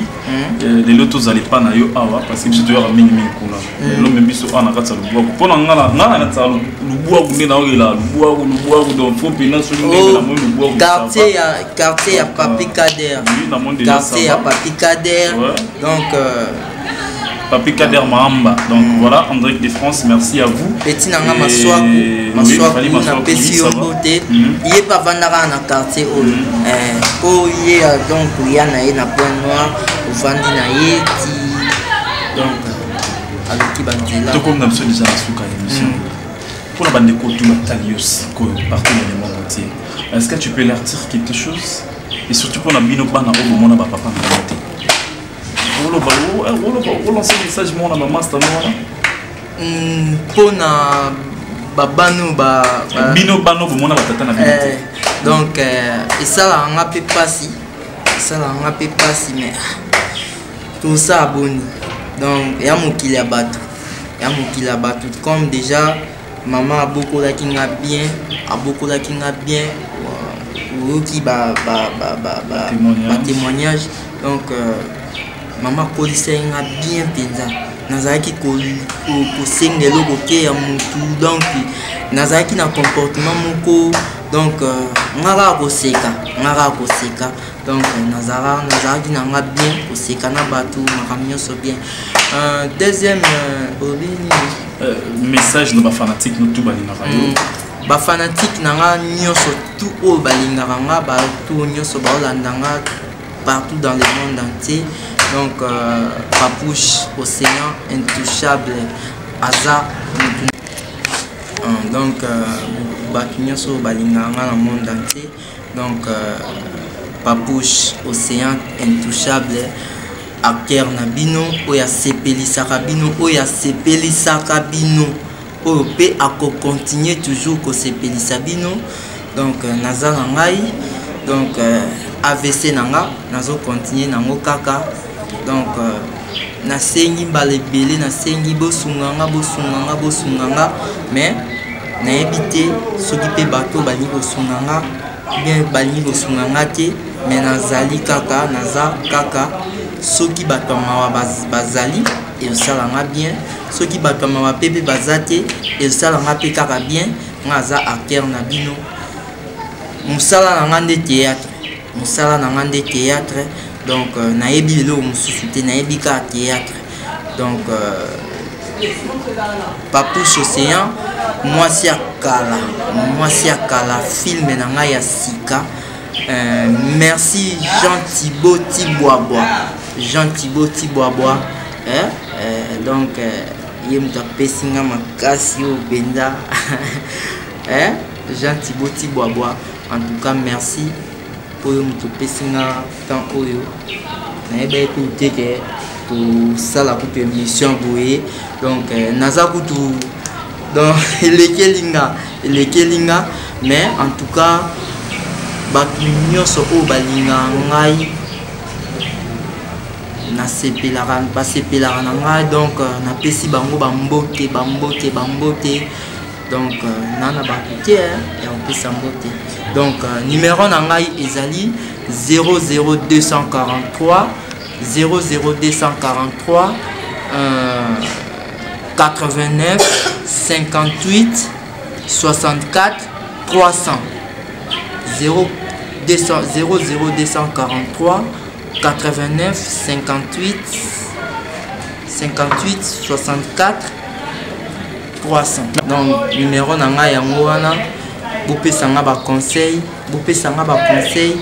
lelo tozala epa na yo awa, parce que biso toyaka mingimingi kuna. Lelo me biso awa na kati ya lubwaku, mpo na nga na kati ya lubwaku nde naokela lubwaku lubwaku. Donc faut mpena soki ndenge namoni lubwaku. Quartier ya, quartier ya Papi Kader, quartier ya Papi Kader. Donc Papi Kader Mahamba. Donc voilà, André de France, merci à vous. Petit nanga Maswaku, Maswaku napesi yo mbote. Ye mpe avandaka na quartier oyo. Po ye donc ya na ye na Point Noir, ovandi na ye ti donc aluki banzela. Tokomi na biso déjà na suka ya émission. Mpona bandeko tu batali yo sikoyo partout dans le monde entier, est-ce que tu peux leur dire quelque chose? Et surtout mpona bino bana oyo bomona bapapa na bango te, oloba, olance message moko na bamaster no wana. Mpona babano ba, ba bino bano bomona batata na bino te eh, donc euh, esalaka nga mpe mpasi esalaka nga mpe mpasi mais ah, tosala boni donc ya mokili ya bato ya mokili ya bato comme déjà mama abokolaki nga bien abokolaki nga bien oyoki ba, ba, ba, ba, ba, ba témoignage donc euh, mama akolisaki nga bien mpenza nazalaki kosenga eloko te ya mutu donc nazalaki na comportement moko donc euh, nga kaka koseka nga kaka koseka donc euh, nazalaki na nga bien koseka na bato makambo nyonso bien euh, deuxième olobi nini message na bafanatique no tu balingaka yo mm, bafanatique na nga nyonso tu oyo balingaka nga bato nyonso baolanda nga partout dans le monde entier donc euh, papouche océan intouchable aza mutu euh, donc euh, bato nyonso oyo balingaka nga na monde entier donc euh, papouche océan intouchable acteur na bino oyo asepelisaka bino oyo asepelisaka bino oyo mpe akocontinue toujours kosepelisa bino donc euh, naza na ngai donc euh, avc na nga nazocontinue nango kaka donc euh, nasengi mbala ebele nasengi bosunga nga bosunga nga bosunga nga mais nayebi te soki mpe bato balingi kosunga nga bien balingi kosunga nga te mais nazali kaka naza kaka soki bato ya mawa bazali ezosala nga bien soki bato ya mawa mpe mpe baza te ezosala nga mpe kaka bien nga aza acteur na bino mosala na nga nde théâtre mosala na nga nde théâtre donc euh, nayebi eloko mosusu te nayebi kaka théâtre donc euh, papouche océan mwasi ya kala mwasi ya kala filme na ngai ya sika euh, merci jean thibaut tibwabwa jean thibaut tibwabwa eh, eh, donc eh, ye moto apesi nga makasi oyo mpenza eh, jean thibaut tibwabwa en tout cas merci mpo yo moto opesi nga temps oyo nayebaki kutu te ke tosala kutu émission boye donc eh, naza kutu donc elekeli nga elekeli nga mais en tout cas bato nyonso oyo balingaka ngai nasepelaka basepelaka na ngai donc euh, napesi bango bambote bambote bambote donc euh, na na bato te ya kopesa mbote donc euh, numero na ngai ezali 00243 00243 euh, 89 58 64 300 0 200, 00243 89 58 58 64 300 donc numéro na ngai yango wana bopesa nga baconseil bopesa nga baconseil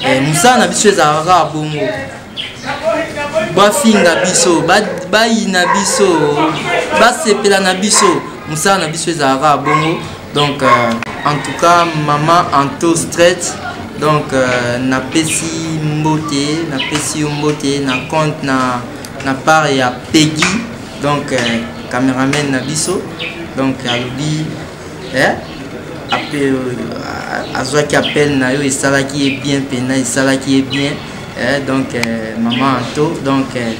eh, mosala na biso ezalaka kaka bongo bafinga biso bayina biso basepela na biso mosala na biso ezalaka kaka bongo donc euh, en tout cas mama anto stret donc euh, napesi mbote napesi yo mbote na compte na, na part ya peggy donc euh, cameraman na biso donc alobi eh, ape, euh, azwaki appel na yo esalaki ye bien mpena esalaki ye bien eh, donc euh, mama anto donc euh,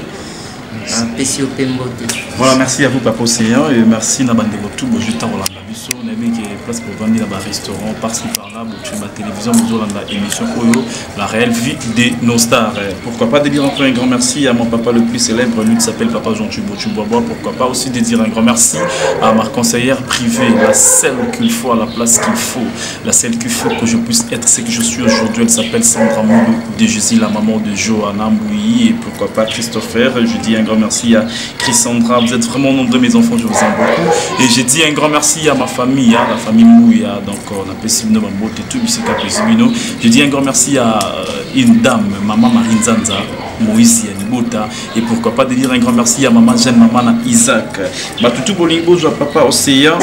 apesi yo mpe mbote. Voilà, merci à vous Papa Océan et merci na bandeko tout bozwi ntango kolanda biso. Nayebi ke place bovandi na barestaurant par-ci par-là, botie ba télévision bozolanda émission oyo la réelle vie de nos stars. Pourquoi pas de dire encore un grand merci à mon papa le plus célèbre, lui qui s'appelle Papa Jean Tubo Tubobois. Pourquoi pas aussi de dire un grand merci à ma conseillère privée, la celle qu'il faut à la place qu'il faut, la celle qu'il faut que je puisse être ce que je suis aujourd'hui. Elle s'appelle Sandra Moulou de Jésus, la maman de Johanna Mbouyi et pourquoi pas Christopher. Je dis un grand merci à Chrisandra. Vous êtes vraiment nombreux, mes enfants, je vous aime beaucoup. Et j'ai dit un grand merci à ma famille, à la famille Mouya, donc on a Pessimino Bambote, tout Bisika Pessimino. Je dis un grand merci à euh, une dame, maman Marine Zanza, Moïse libota. Et pourquoi pas de dire un grand merci à maman Jeanne, maman Isaac. Batutu bolingo bozwa papa Océan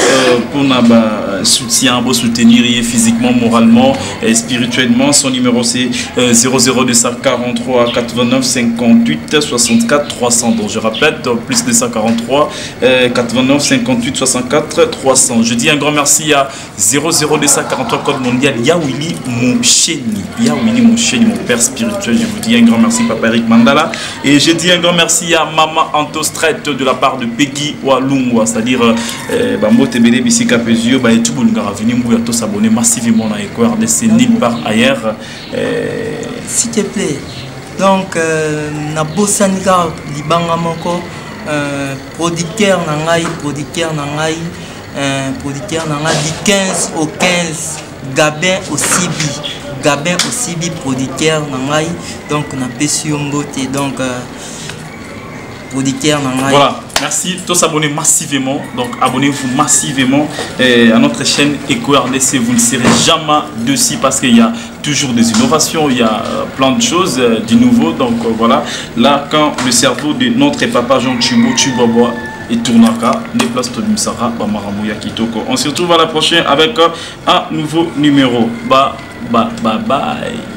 pour na ba soutien, pour soutenir physiquement, moralement et spirituellement. Son numéro, c'est 00243 89 58 64 300. Donc je répète, plus 243 89 58 64 300. Je dis un grand merci à 00243 code mondial Yawili Moucheni. Yawili Moucheni, mon père spirituel. Je vous dis un grand merci, papa Eric Mandala. Et je dis un grand merci à maman Anto Stret de la part de Peggy Walungwa, c'est-à-dire Bambo Tebele Bissika Pesio, bah, et tout le monde venu Mouya tous s'abonner massivement dans Eco RDC, nulle part ailleurs. S'il te plaît. Donc, nabosani kaka libanga moko, producteur na ngai, producteur na ngai, producteur na ngai du 15 au 15, Gabin Osibi, Gabin Osibi, producteur na ngai. Donc napesi yo mbote, donc producteur na ngai. Voilà, merci. Tous abonnez massivement. Donc abonnez-vous massivement à notre chaîne Eco RDC. Vous ne serez jamais dessus parce qu'il y a toujours des innovations, il y a plein de choses du nouveau. Donc voilà, là quand le cerveau de notre papa Jean Chubo Chubaba et tournaka, déplace Tobimsara, Bamaramuya Kitoko. On se retrouve à la prochaine avec un nouveau numéro. Bye, bye, bye, bye.